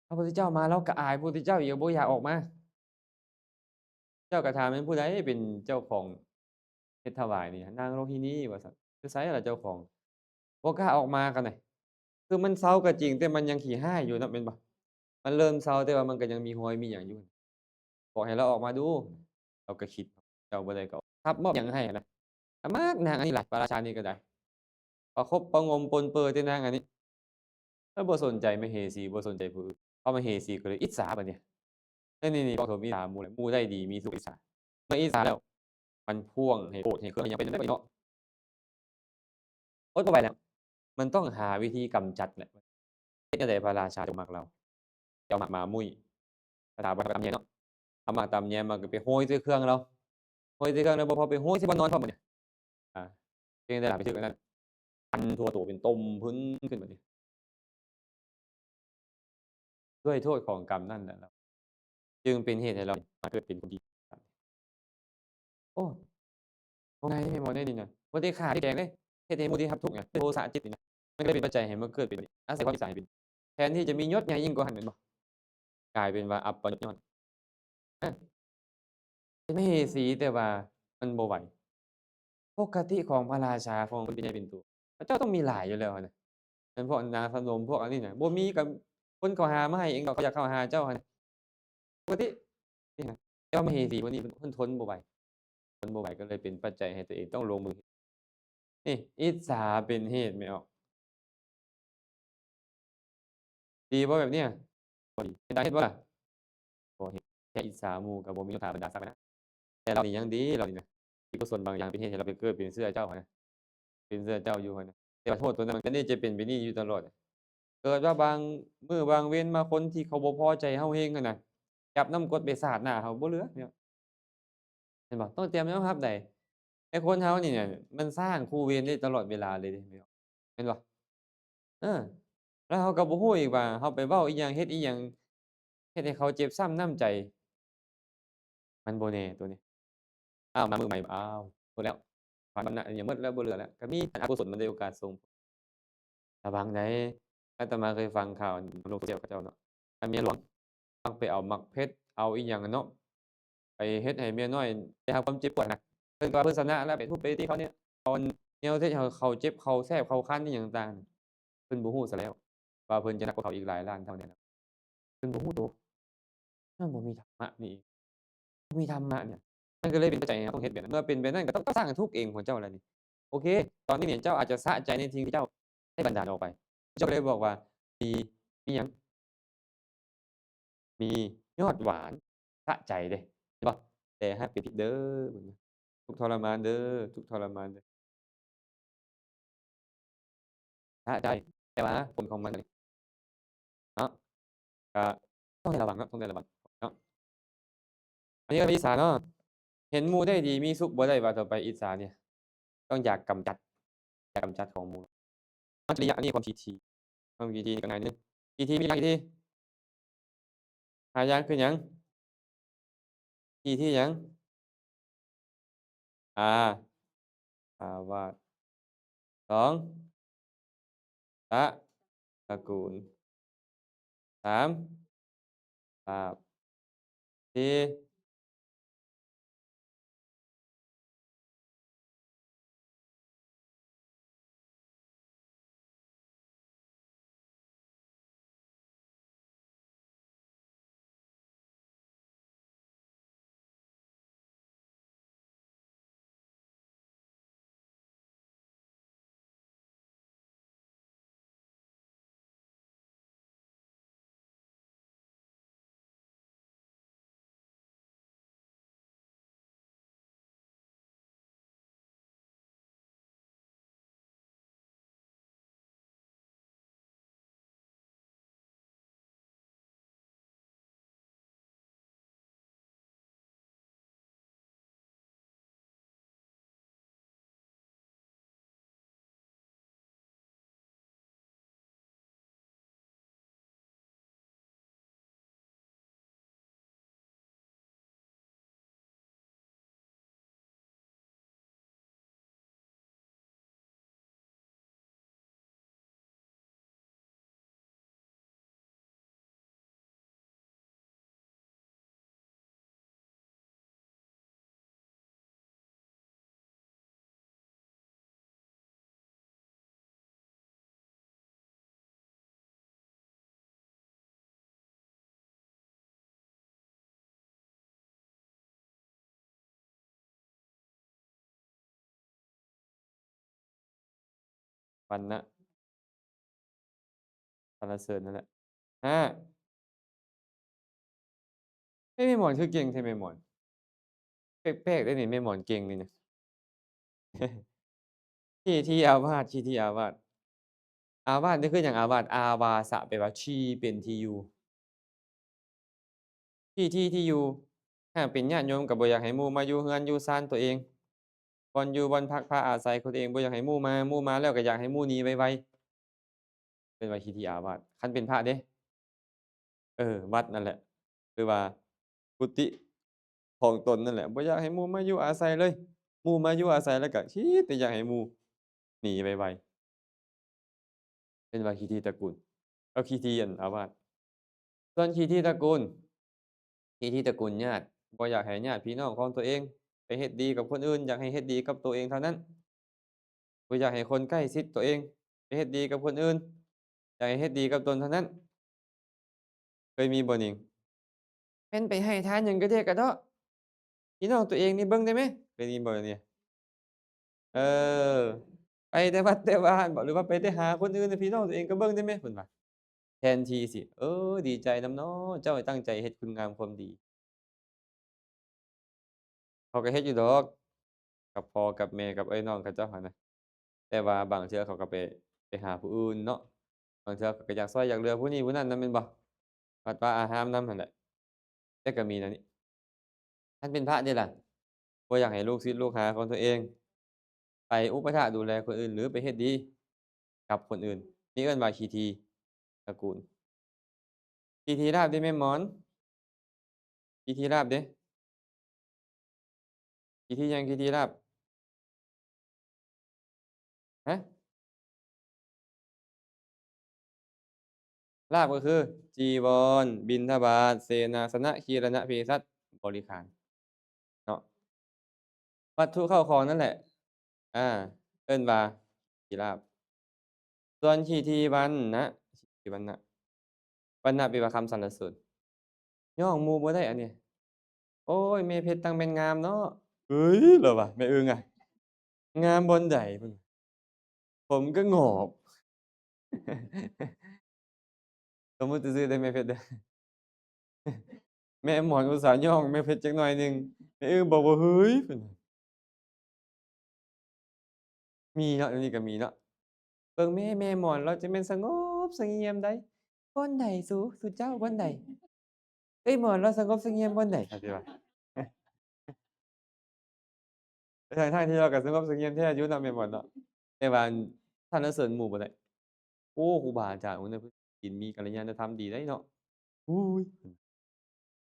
ພະພຸດທະເຈົ້າມາ ລາວກໍອາຍພະພຸດທະເຈົ້າອີກ ບໍ່ຢາກອອກມາ. ເຈົ້າກໍຖາມແມ່ນຜູ້ໃດເປັນເຈົ້າຂອງເຮັດຖວາຍນີ້? ນາງໂລຫິນີວ່າຊັ້ນ. ຢູ່ໃສລະເຈົ້າຂອງ? ບໍ່ກ້າອອກມາກັນນະ. ຄືມັນເຊົາກໍຈິງ ແຕ່ມັນຍັງຂີ້ຮ້າຍຢູ່ເນາະ ແມ່ນບໍ່? ມັນເລີ່ມເຊົາ ແຕ່ວ່າມັນກໍຍັງມີຮອຍມີຫຍັງຢູ່. ບອກໃຫ້ລາວອອກມາດູ. ລາວກໍຄິດ ເຈົ້າບໍ່ໄດ້ກໍ ທັບມອບຫຍັງໃຫ້ນະ. ອາມາດນາງອັນນີ້ຫຼາຍ ພະລາຊານີ້ກໍໄດ້ ປະຄົບປະງົມປົນເປີແຕ່ນາງອັນນີ້ ແລ້ວບໍ່ສົນໃຈມະເຫສີ ບໍ່ສົນໃຈຜູ້ອື່ນ. ເພາະມະເຫສີກໍເລີຍອິດສາບັດນີ້. ແລ້ວນີ້ ນີ້ ກອງຖົມອິດສາໝູ່ແຫຼະ ໝູ່ໄດ້ດີມີສຸກອິດສາ. ເມື່ອອິດສາແລ້ວ ມັນພວງໃຫ້ໂກດໃຫ້ເຄືອງໃຫ້ຫຍັງໄປຈັ່ງໃດບັດນີ້ເນາະ. ອົດບໍ່ໄຫວແລ້ວ ມັນຕ້ອງຫາວິທີກຳຈັດແຫຼະ. ເຮັດແນວໃດພະລາຊາຈະມັກລາວ? ເອົາໝາກໝາມຸ້ຍ ພາສາບ້ານເຮົາກໍຕຳແຍມເນາະ. ເອົາໝາກຕຳແຍມມາກໍໄປໂຮຍໃສ່ເຄື່ອງລາວ. ໂຮຍໃສ່ເຄື່ອງລາວບໍ່ພໍ ໄປໂຮຍໃສ່ບ່ອນນອນພ້ອມບັດນີ້. ອ່າ ເປັນຈັ່ງໃດລະ ໄປຖືກອັນນັ້ນ ຄັນທົ່ວໂຕເປັນຕົມພຸ້ນຂຶ້ນບັດນີ້. ດ້ວຍໂທດຂອງກຳນັ້ນແຫຼະ ຈຶ່ງເປັນເຫດໃຫ້ລາວມາເກີດເປັນຄົນທີ່ ໂອ້ ບໍ່ງ່າຍເດ້ແມ່ໝໍເດ້ນີ້ນະ. ບໍ່ໄດ້ຂ້າໄດ້ແກງເດ້ ເຮັດໃຫ້ໝູ່ໄດ້ຮັບທຸກນະ ດ້ວຍໂທສະຈິດນີ້ນະ. ມັນກໍເລີຍເປັນປັດໄຈໃຫ້ມາເກີດເປັນ ອາໄສຄວາມອິດສາໃຫ້ເປັນ ແທນທີ່ຈະມີຍົດໃຫຍ່ຍິ່ງກວ່າຫັ້ນແມ່ນບໍ່? ກາຍເປັນວ່າອັບປະຍົດຍ້ອນ ເປັນມະເຫສີ ແຕ່ວ່າມັນບໍ່ໄຫວ. ປົກກະຕິຂອງພະລາຊາ ຂອງຄົນເປັນໃຫຍ່ເປັນໂຕ ເຂົາເຈົ້າຕ້ອງມີຫຼາຍຢູ່ແລ້ວຫັ້ນນະ. ແມ່ນພວກນາງສະໜົມ ພວກອັນນີ້ນະ ບໍ່ມີກໍຄົນເຂົາຫາມາໃຫ້ເອງດອກ ເຂົາຢາກເຂົ້າຫາເຈົ້າຫັ້ນ ປົກກະຕິ. ແຕ່ວ່າມະເຫສີຄົນນີ້ເພິ່ນ ເພິ່ນທົນບໍ່ໄຫວ ທົນບໍ່ໄຫວ ກໍເລີຍເປັນປັດໄຈໃຫ້ຕົວເອງຕ້ອງລົງມື. ນີ້ ອິດສາເປັນເຫດແມ່ອອກ. ດີບໍ່ແບບເນີ້ຍ? ບໍ່ດີ. ເຮັດໄດ້ ເຮັດບໍ່ລະ? ບໍ່ເຮັດ. ແຄ່ອິດສາໝູ່ກໍບໍ່ມີຍົດຖາບັນດາສັກແລ້ວນະ. ແຕ່ລາວນີ້ຍັງດີ ລາວນີ້ນະ ມີກຸສົນບາງຢ່າງເປັນເຫດໃຫ້ລາວໄປເກີດເປັນເສື້ອເຈົ້າຫັ້ນນະ ເປັນເສື້ອເຈົ້າຢູ່ຫັ້ນນະ. ແຕ່ວ່າໂທດຕົວນັ້ນມັນກໍນີ້ຈະເປັນແບບນີ້ຢູ່ຕະຫຼອດ. ເກີດວ່າບາງມື້ບາງເວນມາ ຄົນທີ່ເຂົາບໍ່ພໍໃຈເຮົາແຮງຫັ້ນນະ ຈັບນ້ຳກົດໄປສາດໜ້າເຮົາ ບໍ່ເຫຼືອ ເຫັນບໍ່? ຕ້ອງຕຽມຍອມຮັບໃດ໋. ແຕ່ຄົນເຮົານີ້ນະ ມັນສ້າງຄູ່ເວນໄດ້ຕະຫຼອດເວລາເລີຍເດ້ ແມ່ນບໍ່? ເອີ ແລ້ວເຮົາກໍບໍ່ຮູ້ອີກວ່າ ເຮົາໄປເວົ້າອີ່ຫຍັງ ເຮັດອີ່ຫຍັງ ເຮັດໃຫ້ເຂົາເຈັບຊ້ຳນ້ຳໃຈ ມັນບໍ່ແນ່ໂຕນີ້. ອ້າວ ມາມື້ໃໝ່ ອ້າວ ໝົດແລ້ວ ຜ່ານວັນນະ ອັນນີ້ໝົດແລ້ວ ບໍ່ເຫຼືອແລ້ວ ກໍມີອັນອະກຸສົນມັນໄດ້ໂອກາດສົ່ງ. ລະວັງໃດ໋ ອາດຕະມາເຄີຍຟັງຂ່າວໃນໂລກໂຊຊຽວເຂົາເຈົ້າເນາະ ອັນເມຍຫຼວງມັກໄປເອົາໝາກເຜັດ ເອົາອີ່ຫຍັງເນາະ ໄປເຮັດໃຫ້ເມຍນ້ອຍໄດ້ຮັບຄວາມເຈັບປວດນະ. ເພິ່ນກໍວ່າເພິ່ນຊະນະແລ້ວ ໄປທຸບໄປຕີເຂົານີ້ ເອົາແນວເຮັດໃຫ້ເຂົາເຈັບ ເຂົາແສບ ເຂົາຄັນອີ່ຫຍັງຕ່າງໆ. ເພິ່ນບໍ່ຮູ້ຊະແລ້ວວ່າເພິ່ນຈະໜັກກວ່າເຂົາອີກຫຼາຍລ້ານເທົ່າແນ່ນອນ. ເພິ່ນບໍ່ຮູ້ໂຕ ມັນບໍ່ມີທຳມະນີ້ ບໍ່ມີທຳມະນີ້ ມັນກໍເລີຍເປັນປັດໄຈໃຫ້ເຮົາຕ້ອງເຮັດແບບນັ້ນ. ເມື່ອເປັນແບບນັ້ນ ກໍຕ້ອງ ກໍສ້າງທຸກເອງຂອງເຈົ້າແລ້ວນີ້. ໂອເຄ ຕອນນີ້ນີ້ເຈົ້າອາດຈະສະໃຈໃນສິ່ງທີ່ເຈົ້າໄດ້ບັນດານອອກໄປ. ເຈົ້າກໍເລີຍບອກວ່າ ດີ ມີຫຍັງ? ມີຍອດຫວານ ສະໃຈເດ້ ເຫັນບໍ່? ແຕ່ຫາກເປັນພິດເດີ້ ທຸກທໍລະມານເດີ້ ທຸກທໍລະມານເດີ້. ສະໃຈ ແຕ່ວ່າຜົນຂອງມັນເນາະ ກໍຕ້ອງໄດ້ລະວັງເນາະ ຕ້ອງໄດ້ລະວັງເນາະ. ອັນນີ້ກໍມີສາເນາະ ເຫັນໝູ່ໄດ້ດີມີສຸກບໍ່ໄດ້ວ່າຕໍ່ໄປ ອິດສານີ້ ຕ້ອງຢາກກຳຈັດ ຢາກກຳຈັດຂອງໝູ່. ມັນຈະເລີຍ ອັນນີ້ຄວາມຂີ້ຖີ່ ຄວາມຂີ້ຖີ່ນີ້ກໍງ່າຍໜຶ່ງ. ຂີ້ຖີ່ມີຫຼາຍວິທີ ຫ້າຢ່າງຄືຫຍັງ? ຂີ້ຖີ່ຫຍັງ? ອາ ອາວາດ ສອງ ຕະ ຕະກູນ ສາມ ສາບ ສີ່ ວັນນະ ສັນລະເສີນນັ້ນແຫຼະ. ຫ້າ ເອີ ແມ່ໝອນຄືເກັ່ງແທ້ແມ່ໝອນ. ແປກໆ ເດ້ນີ້ ແມ່ໝອນເກັ່ງນີ້ນະ. ທີ່ ທີ່ອາວາດ ທີ່ ທີ່ອາວາດ ອາວາດນີ້ຄືຫຍັງ? ອາວາດ ອາວາສະ ແປວ່າທີ່ເປັນທີ່ຢູ່ ທີ່ ທີ່ ທີ່ຢູ່. ຫາກເປັນຍາດໂຍມກໍບໍ່ຢາກໃຫ້ໝູ່ມາຢູ່ເຮືອນຢູ່ຊານຕົວເອງ ບ່ອນຢູ່ບ່ອນພັກພາອາໄສຂອງຕົວເອງ ບໍ່ຢາກໃຫ້ໝູ່ມາ ໝູ່ມາແລ້ວກໍຢາກໃຫ້ໝູ່ໜີໄວໆ ເອີ້ນວ່າທີ່ ທີ່ອາວາດ. ຄັນເປັນພະເດ້ ເອີ ວັດນັ້ນແຫຼະ ຫຼືວ່າກຸຕິຂອງຕົນນັ້ນແຫຼະ ບໍ່ຢາກໃຫ້ໝູ່ມາຢູ່ອາໄສເລີຍ ໝູ່ມາຢູ່ອາໄສແລ້ວກໍຄິດແຕ່ຢາກໃຫ້ໝູ່ໜີໄວໆ ເອີ້ນວ່າທີ່ ທີ່ຕະກູນ ເອົາ ທີ່ ທີ່ອັນອາວາດ. ສ່ວນທີ່ ທີ່ຕະກູນ ທີ່ ທີ່ຕະກູນຍາດ ບໍ່ຢາກໃຫ້ຍາດພີ່ນ້ອງຂອງຕົວເອງໄປເຮັດດີກັບຄົນອື່ນ ຢາກໃຫ້ເຮັດດີກັບຕົວເອງເທົ່ານັ້ນ ບໍ່ຢາກໃຫ້ຄົນໃກ້ຊິດຕົວເອງໄປເຮັດດີກັບຄົນອື່ນ ຢາກໃຫ້ເຮັດດີກັບຕົນເທົ່ານັ້ນ. ເຄີຍມີບໍ່ນິງ? ແມ່ນໄປໃຫ້ທານຫຍັງກະເດກະເດາະ ພີ່ນ້ອງຕົວເອງນີ້ເບິ່ງໄດ້ແມ? ເຄີຍມີບໍ່ນີ້? ເອີ ໄປແຕ່ວັດແຕ່ວາເບາະ ຫຼືວ່າໄປແຕ່ຫາຄົນອື່ນ ພີ່ນ້ອງຕົວເອງກໍເບິ່ງໄດ້ແມ ເພິ່ນວ່າ. ແທນທີ່ຊິ ເອີ ດີໃຈນຳເນາະ ເຈົ້າຕັ້ງໃຈເຮັດຄຸນງາມຄວາມດີ. ເຂົາກໍເຮັດຢູ່ດອກ ກັບພໍ່ກັບແມ່ ກັບເອື້ອຍນ້ອງເຂົາເຈົ້າຫັ້ນນະ ແຕ່ວ່າບາງເທື່ອເຂົາກໍໄປ ໄປຫາຜູ້ອື່ນເນາະ ບາງເທື່ອເຂົາກໍຢາກຊ່ອຍຢາກເຫຼືອຜູ້ນີ້ຜູ້ນັ້ນນຳແມ່ນບໍ່ ວັດວາອາຮາມນຳຫັ້ນແຫຼະ. ແຕ່ກໍມີແນວນີ້ ຄັນເປັນພະເດລະ ບໍ່ຢາກໃຫ້ລູກສິດລູກຫາຂອງຕົວເອງໄປອຸປະຖາກດູແລຄົນອື່ນ ຫຼືໄປເຮັດດີກັບຄົນອື່ນ ນີ້ເອີ້ນວ່າຂີ້ຖີ່ຕະກູນ. ຂີ້ຖີ່ລາບເດ້ແມ່ໝອນ ຂີ້ຖີ່ລາບເດ້ ຂີ້ຖີ່ຫຍັງ? ຂີ້ຖີ່ລາບ ຮະ? ລາບກໍຄື ຈີວອນ, ບິນທະບາດ, ເສນາສະນະ, ຄີລະນະ, ເພສັດ, ບໍລິຂານ ເນາະ. ວັດຖຸເຂົ້າຂອງນັ້ນແຫຼະ ອາ ເອີ້ນວ່າຂີ້ຖີ່ລາບ. ສ່ວນຂີ້ຖີ່ວັນນະ ຂີ້ຖີ່ວັນນະ ວັນນະແປວ່າຄຳສັນລະເສີນ. ຍ້ອງໝູ່ບໍ່ໄດ້ອັນນີ້. ໂອ້ຍ ແມ່ເພັດຈັ່ງແມ່ນງາມເນາະ. ເອີຍ ລາວວ່າ ແມ່ອຶ່ງອະ ງາມບ່ອນໃດພຸ້ນ ຜົມກໍງອກ. ສົມມຸດຊື່ໆເດີແມ່ເພັດເດີ ແມ່ໝອນອຸດສ່າຍ້ອງແມ່ເພັດຈັກໜ້ອຍໜຶ່ງ ແມ່ອຶ່ງບອກວ່າ ເຮີ້ຍ ເພິ່ນວ່າ. ມີເນາະ ດຽວນີ້ກໍມີເນາະ. ເບິ່ງແມ່ ແມ່ໝອນລາວຈະແມ່ນສະຫງົບສະຫງຽມໃດ໋. ບ່ອນໃດສູ ສູເຈົ້າ ບ່ອນໃດ? ເອີຍ ໝອນລາວສະຫງົບສະຫງຽມບ່ອນໃດ? ເຂົາຊິວ່າ ທັງໆທີ່ລາວກໍສະຫງົບສະຫງຽມແທ້ຢູ່ເນາະ ແມ່ໝອນເນາະ ແຕ່ວ່າສັນລະເສີນໝູ່ບໍ່ໄດ້. ໂອ້ ຄູບາອາຈານຄົນນັ້ນເພິ່ນສິນມີກັນລະຍານະທຳດີໄດ໋ເນາະ. ໂອ້ຍ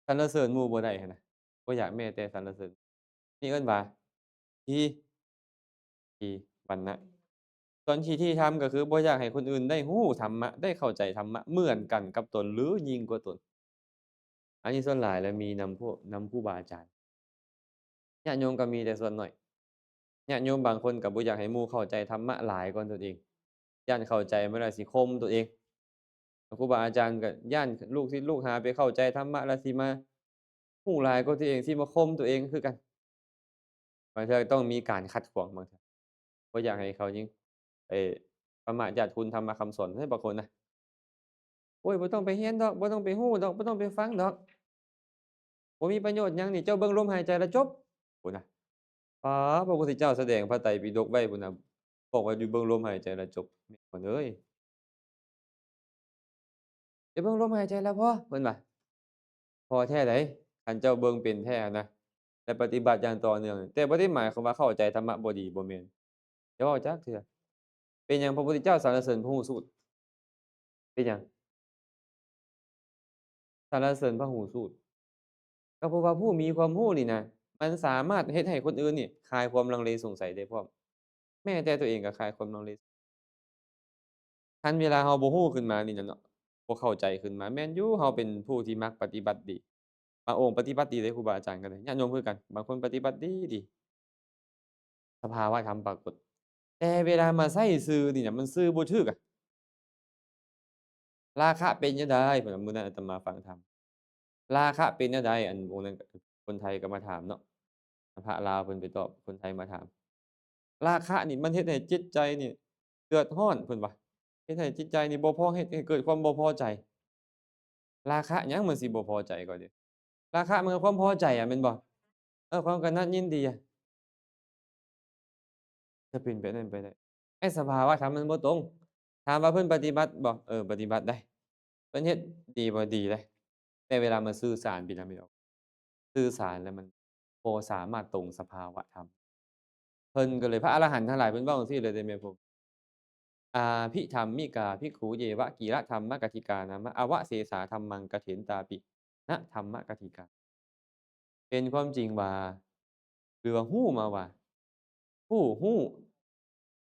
ສັນລະເສີນໝູ່ບໍ່ໄດ້ຫັ້ນນະ ບໍ່ຢາກແມ້ແຕ່ສັນລະເສີນ. ນີ້ເອີ້ນວ່າ ທີ ທີວັນນະ. ສ່ວນທີ ທີທຳກໍຄືບໍ່ຢາກໃຫ້ຄົນອື່ນໄດ້ຮູ້ທຳມະ ໄດ້ເຂົ້າໃຈທຳມະເໝືອນກັນກັບຕົນ ຫຼື ຍິ່ງກວ່າຕົນ. ອັນນີ້ສ່ວນຫຼາຍແລ້ວມີນຳພວກ ນຳຄູບາອາຈານ. ຍາດໂຍມກໍມີແຕ່ສ່ວນໜ້ອຍ. ຍາດໂຍມບາງຄົນກໍບໍ່ຢາກໃຫ້ໝູ່ເຂົ້າໃຈທຳມະຫຼາຍກວ່າຕົນເອງ ຢ້ານເຂົ້າໃຈມາແລ້ວຊິຂົ່ມຕົວເອງ. ຄູບາອາຈານກໍຢ້ານລູກສິດລູກຫາໄປເຂົ້າໃຈທຳມະແລ້ວຊິມາຮູ້ຫຼາຍກວ່າຕົວເອງ ຊິມາຂົ່ມຕົວເອງຄືກັນ. ບາງເທື່ອຕ້ອງມີການຂັດຂວາງ ບາງເທື່ອບໍ່ຢາກໃຫ້ເຂົາຍັງ ເອີ ປະມາດຍາດຄຸນທຳມະຄຳສອນໃຫ້ບາງຄົນນະ. ໂອ້ຍ ບໍ່ຕ້ອງໄປຮຽນດອກ ບໍ່ຕ້ອງໄປຮູ້ດອກ ບໍ່ຕ້ອງໄປຟັງດອກ ບໍ່ມີປະໂຫຍດຫຍັງນີ້ ເຈົ້າເບິ່ງລົມຫາຍໃຈລະຈົບ ພຸ້ນນະ. ປາ ພະພຸດທະເຈົ້າສະແດງພະໄຕປິດົກໄວ້ພຸ້ນນະ ບອກວ່າຢູ່ເບິ່ງລົມຫາຍໃຈລະຈົບ. ແມ່ນບໍ່ເອີຍ ໄດ້ເບິ່ງລົມຫາຍໃຈລະພໍ ເພິ່ນວ່າ. ພໍແທ້ໃດ໋ ຄັນເຈົ້າເບິ່ງເປັນແທ້ນະ ແລະ ປະຕິບັດຢ່າງຕໍ່ເນື່ອງ ແຕ່ບໍ່ໄດ້ໝາຍຄວາມວ່າເຂົ້າໃຈທຳມະບໍ່ດີ ບໍ່ແມ່ນ. ຢ່າເວົ້າຈັກເທື່ອ. ເປັນຫຍັງພະພຸດທະເຈົ້າສັນລະເສີນພະຫູສູດ? ເປັນຫຍັງສັນລະເສີນພະຫູສູດ? ກໍເພາະວ່າຜູ້ມີຄວາມຮູ້ນີ້ນະ ມັນສາມາດເຮັດໃຫ້ຄົນອື່ນນີ້ຄາຍຄວາມລັງເລສົງໄສໄດ້ພ້ອມ. ແມ້ແຕ່ຕົວເອງກໍຄາຍຄວາມລັງເລ. ຄັນເວລາເຮົາບໍ່ຮູ້ຂຶ້ນມານີ້ນະເນາະ ບໍ່ເຂົ້າໃຈຂຶ້ນມາ ແມ່ນຢູ່ ເຮົາເປັນຜູ້ທີ່ມັກປະຕິບັດດີ ບາງອົງປະຕິບັດດີເດ້ ຄູບາອາຈານກໍໄດ້ ຍາດໂຍມຄືກັນ ບາງຄົນປະຕິບັດດີດີ ສະພາວະທຳປາກົດ. ແຕ່ເວລາມາໃຊ້ສື່ນີ້ນະ ມັນສື່ບໍ່ຖືກອະ. ລາຄະເປັນແນວໃດ? ເພິ່ນວ່າ ມື້ນັ້ນອາດຕະມາຟັງທຳ ລາຄະເປັນແນວໃດ? ອັນອົງນັ້ນ ຄົນໄທກໍມາຖາມເນາະ ພະລາວເພິ່ນໄປຕອບ ຄົນໄທມາຖາມ. ລາຄະນີ້ມັນເຮັດໃຫ້ຈິດໃຈນີ້ ເດືອດຮ້ອນ ເພິ່ນວ່າ ເຮັດໃຫ້ຈິດໃຈນີ້ບໍ່ພໍ ເຮັດໃຫ້ເກີດຄວາມບໍ່ພໍໃຈ. ລາຄະຫຍັງມັນຊິບໍ່ພໍໃຈກໍດີ? ລາຄະມັນກໍຄວາມພໍໃຈອະ ແມ່ນບໍ່? ເອີ ຄວາມກະໜັດຍິນດີອະ ຈະເປັນແບບນັ້ນໄປໄດ້? ໄອ້ສະພາວະທຳມັນບໍ່ຕົງ. ຖາມວ່າເພິ່ນປະຕິບັດບໍ່? ເອີ ປະຕິບັດໄດ໋. ເພິ່ນເຮັດດີບໍ່? ດີໄດ໋. ແຕ່ເວລາມາສື່ສານ ພີ່ນ້ອງ ພີ່ນ້ອງ ສື່ສານແລ້ວມັນບໍ່ສາມາດຕົງສະພາວະທຳ. ເພິ່ນກໍເລີຍ ພະອະລະຫັນທັງຫຼາຍເພິ່ນເວົ້າຈັ່ງຊີ້ເລີຍເດ້ແມ່ພວກ ອາພິທຳມິກາພິກຂູເຍວະ ກິລະທຳມະກະທິການາມະ ອະວະເສສາທຳມັງກະເຖນຕາປິ ນະທຳມະກະທິກາ. ເປັນຄວາມຈິງວ່າ ຫຼືວ່າຮູ້ມາວ່າ ຜູ້ຮູ້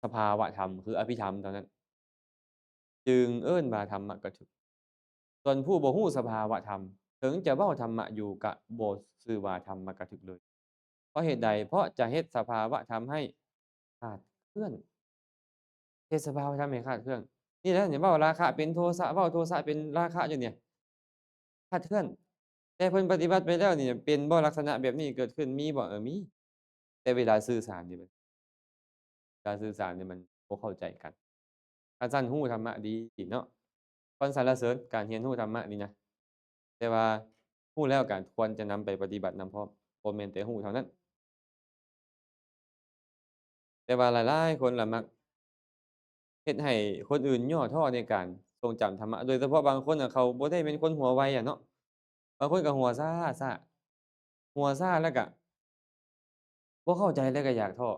ສະພາວະທຳ ຄືອະພິທຳເທົ່ານັ້ນ ຈຶ່ງເອີ້ນວ່າທຳມະກະທຶກ. ສ່ວນຜູ້ບໍ່ຮູ້ສະພາວະທຳ ເຖິງຈະເວົ້າທຳມະຢູ່ ກະບໍ່ຊື່ວ່າທຳມະກະທຶກເລີຍ. ເພາະເຫດໃດ? ເພາະຈະເຮັດສະພາວະທຳໃຫ້ຂາດເຄື່ອນ. ເຮັດສະພາວະທຳໃຫ້ຂາດເຄື່ອນ. ນີ້ແຫຼະ ນີ້ເວົ້າລາຄະເປັນໂທສະ ເວົ້າໂທສະເປັນລາຄະຢູ່ນີ້ ຂາດເຄື່ອນ. ແຕ່ເພິ່ນປະຕິບັດໄປແລ້ວນີ້ ເປັນບໍ່ລັກສະນະແບບນີ້ເກີດຂຶ້ນ? ມີບໍ່? ເອີ ມີ. ແຕ່ເວລາສື່ສານນີ້ມັນ ການສື່ສານນີ້ມັນບໍ່ເຂົ້າໃຈກັນ. ຄັນຊັ້ນຮູ້ທຳມະດີເນາະ ຄວນສັນລະເສີນການຮຽນຮູ້ທຳມະນີ້ນະ. ແຕ່ວ່າຮູ້ແລ້ວກະຄວນຈະນຳໄປປະຕິບັດນຳພ້ອມ ບໍ່ແມ່ນແຕ່ຮູ້ເທົ່ານັ້ນ. ແຕ່ວ່າຫຼາຍໆຄົນລະມັກເຮັດໃຫ້ຄົນອື່ນຫຍໍ້ທໍ້ໃນການຊົງຈຳທຳມະ, ໂດຍສະເພາະບາງຄົນນະ ເຂົາບໍ່ໄດ້ແມ່ນຄົນຫົວໄວອະເນາະ, ບາງຄົນກໍຫົວຊ້າ ຊ້າ ຫົວຊ້າແລ້ວກະບໍ່ເຂົ້າໃຈ ແລ້ວກະຢາກທໍ້.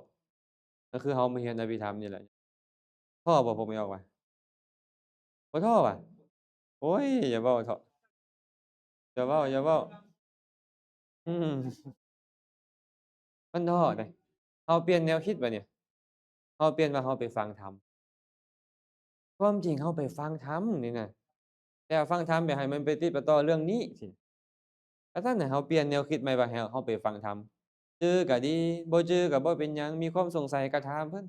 ກໍຄືເຮົາມາຮຽນອະພິທຳນີ້ແຫຼະ. ທໍ້ບໍ່ ຜົມອອກວ່າ ບໍ່ທໍ້ຫວາ? ໂອ້ຍ ຢ່າເວົ້າເຖາະ ຢ່າເວົ້າ ຢ່າເວົ້າ. ອືມ ມັນທໍ້ເດ້. ເຮົາປ່ຽນແນວຄິດບາດນີ້ ເຮົາປ່ຽນວ່າເຮົາໄປຟັງທຳ. ຄວາມຈິງເຮົາໄປຟັງທຳນີ້ນະ ແຕ່ຟັງທຳແບບໃຫ້ມັນໄປຕິດໄປຕໍ່ເລື່ອງນີ້ຊີ້. ຄັນຊັ້ນໃຫ້ເຮົາປ່ຽນແນວຄິດໃໝ່ ວ່າໃຫ້ເຮົາໄປຟັງທຳ ຈື່ກໍດີ ບໍ່ຈື່ກໍບໍ່ເປັນຫຍັງ ມີຄວາມສົງໄສກໍຖາມເພິ່ນ.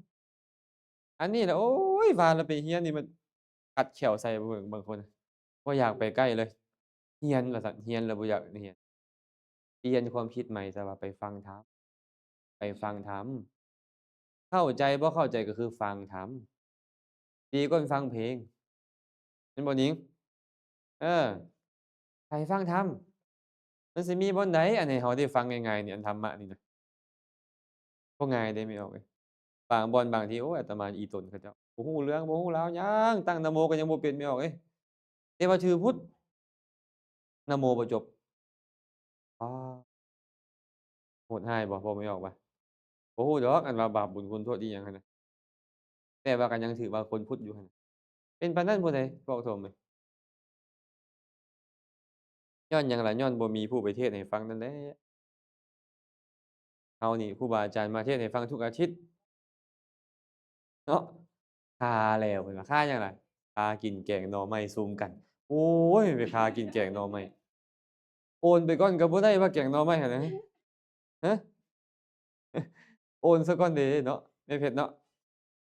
ອັນນີ້ລະ ໂອ້ຍ ວ່າລະໄປຮຽນນີ້ມັນກັດແຂ້ວໃສ່ ບາງຄົນບໍ່ຢາກໄປໃກ້ເລີຍ. ຮຽນວ່າຊັ້ນ ຮຽນແລ້ວບໍ່ຢາກຮຽນ. ປ່ຽນຄວາມຄິດໃໝ່ຊະ ວ່າໄປຟັງທຳ ໄປຟັງທຳ. ເຂົ້າໃຈບໍ່ເຂົ້າໃຈກໍຄືຟັງທຳ ດີກວ່າຟັງເພງ ແມ່ນບໍ່ນິງ? ເອີ ໃຫ້ຟັງທຳ ມັນຊິມີບ່ອນໃດອັນໃຫ້ເຮົາໄດ້ຟັງງ່າຍໆນີ້ ອັນທຳມະນີ້ນະ ບໍ່ງ່າຍເດ້ແມ່ອອກເອີຍ. ບາງບ່ອນບາງທີ ໂອ້ຍ ອາດຕະມາອີ່ຕົນເຂົາເຈົ້າ ບໍ່ຮູ້ເລື່ອງ ບໍ່ຮູ້ລາວຫຍັງ ຕັ້ງນະໂມກໍຍັງບໍ່ເປັນແມ່ອອກເອີຍ. ແຕ່ວ່າຖືພຸດ ນະໂມບໍ່ຈົບ. ອ້າ ໂຫດຮ້າຍບໍ່ ບໍ່ແມ່ອອກວ່າ ບໍ່ຮູ້ດອກ ອັນວ່າບາບບຸນຄຸນໂທດອີ່ຫຍັງຫັ້ນນະ ແຕ່ວ່າກໍຍັງຖືວ່າຄົນພຸດຢູ່ຫັ້ນນະ. ເປັນປານນັ້ນບໍ່ໄດ້ ບອກໂທມເລີຍ. ຍ້ອນຫຍັງລະ? ຍ້ອນບໍ່ມີຜູ້ໄປເທດໃຫ້ຟັງນັ້ນແຫຼະ. ເຮົານີ້ ຄູບາອາຈານມາເທດໃຫ້ຟັງທຸກອາທິດເນາະ. ຄາແລ້ວ ເພິ່ນວ່າ ຄາຫຍັງລະ? ຄາກິນແກງໜໍ່ໄມ້ຊຸມກັນ. ໂອ້ຍ ໄປຄາກິນແກງໜໍ່ໄມ້. ໂອນໄປກ່ອນກໍບໍ່ໄດ້ວ່າແກງໜໍ່ໄມ້ຫັ້ນນະ. ຮະ? ໂອນຊະກ່ອນເດ້ເນາະ ແມ່ເພັດເນາະ.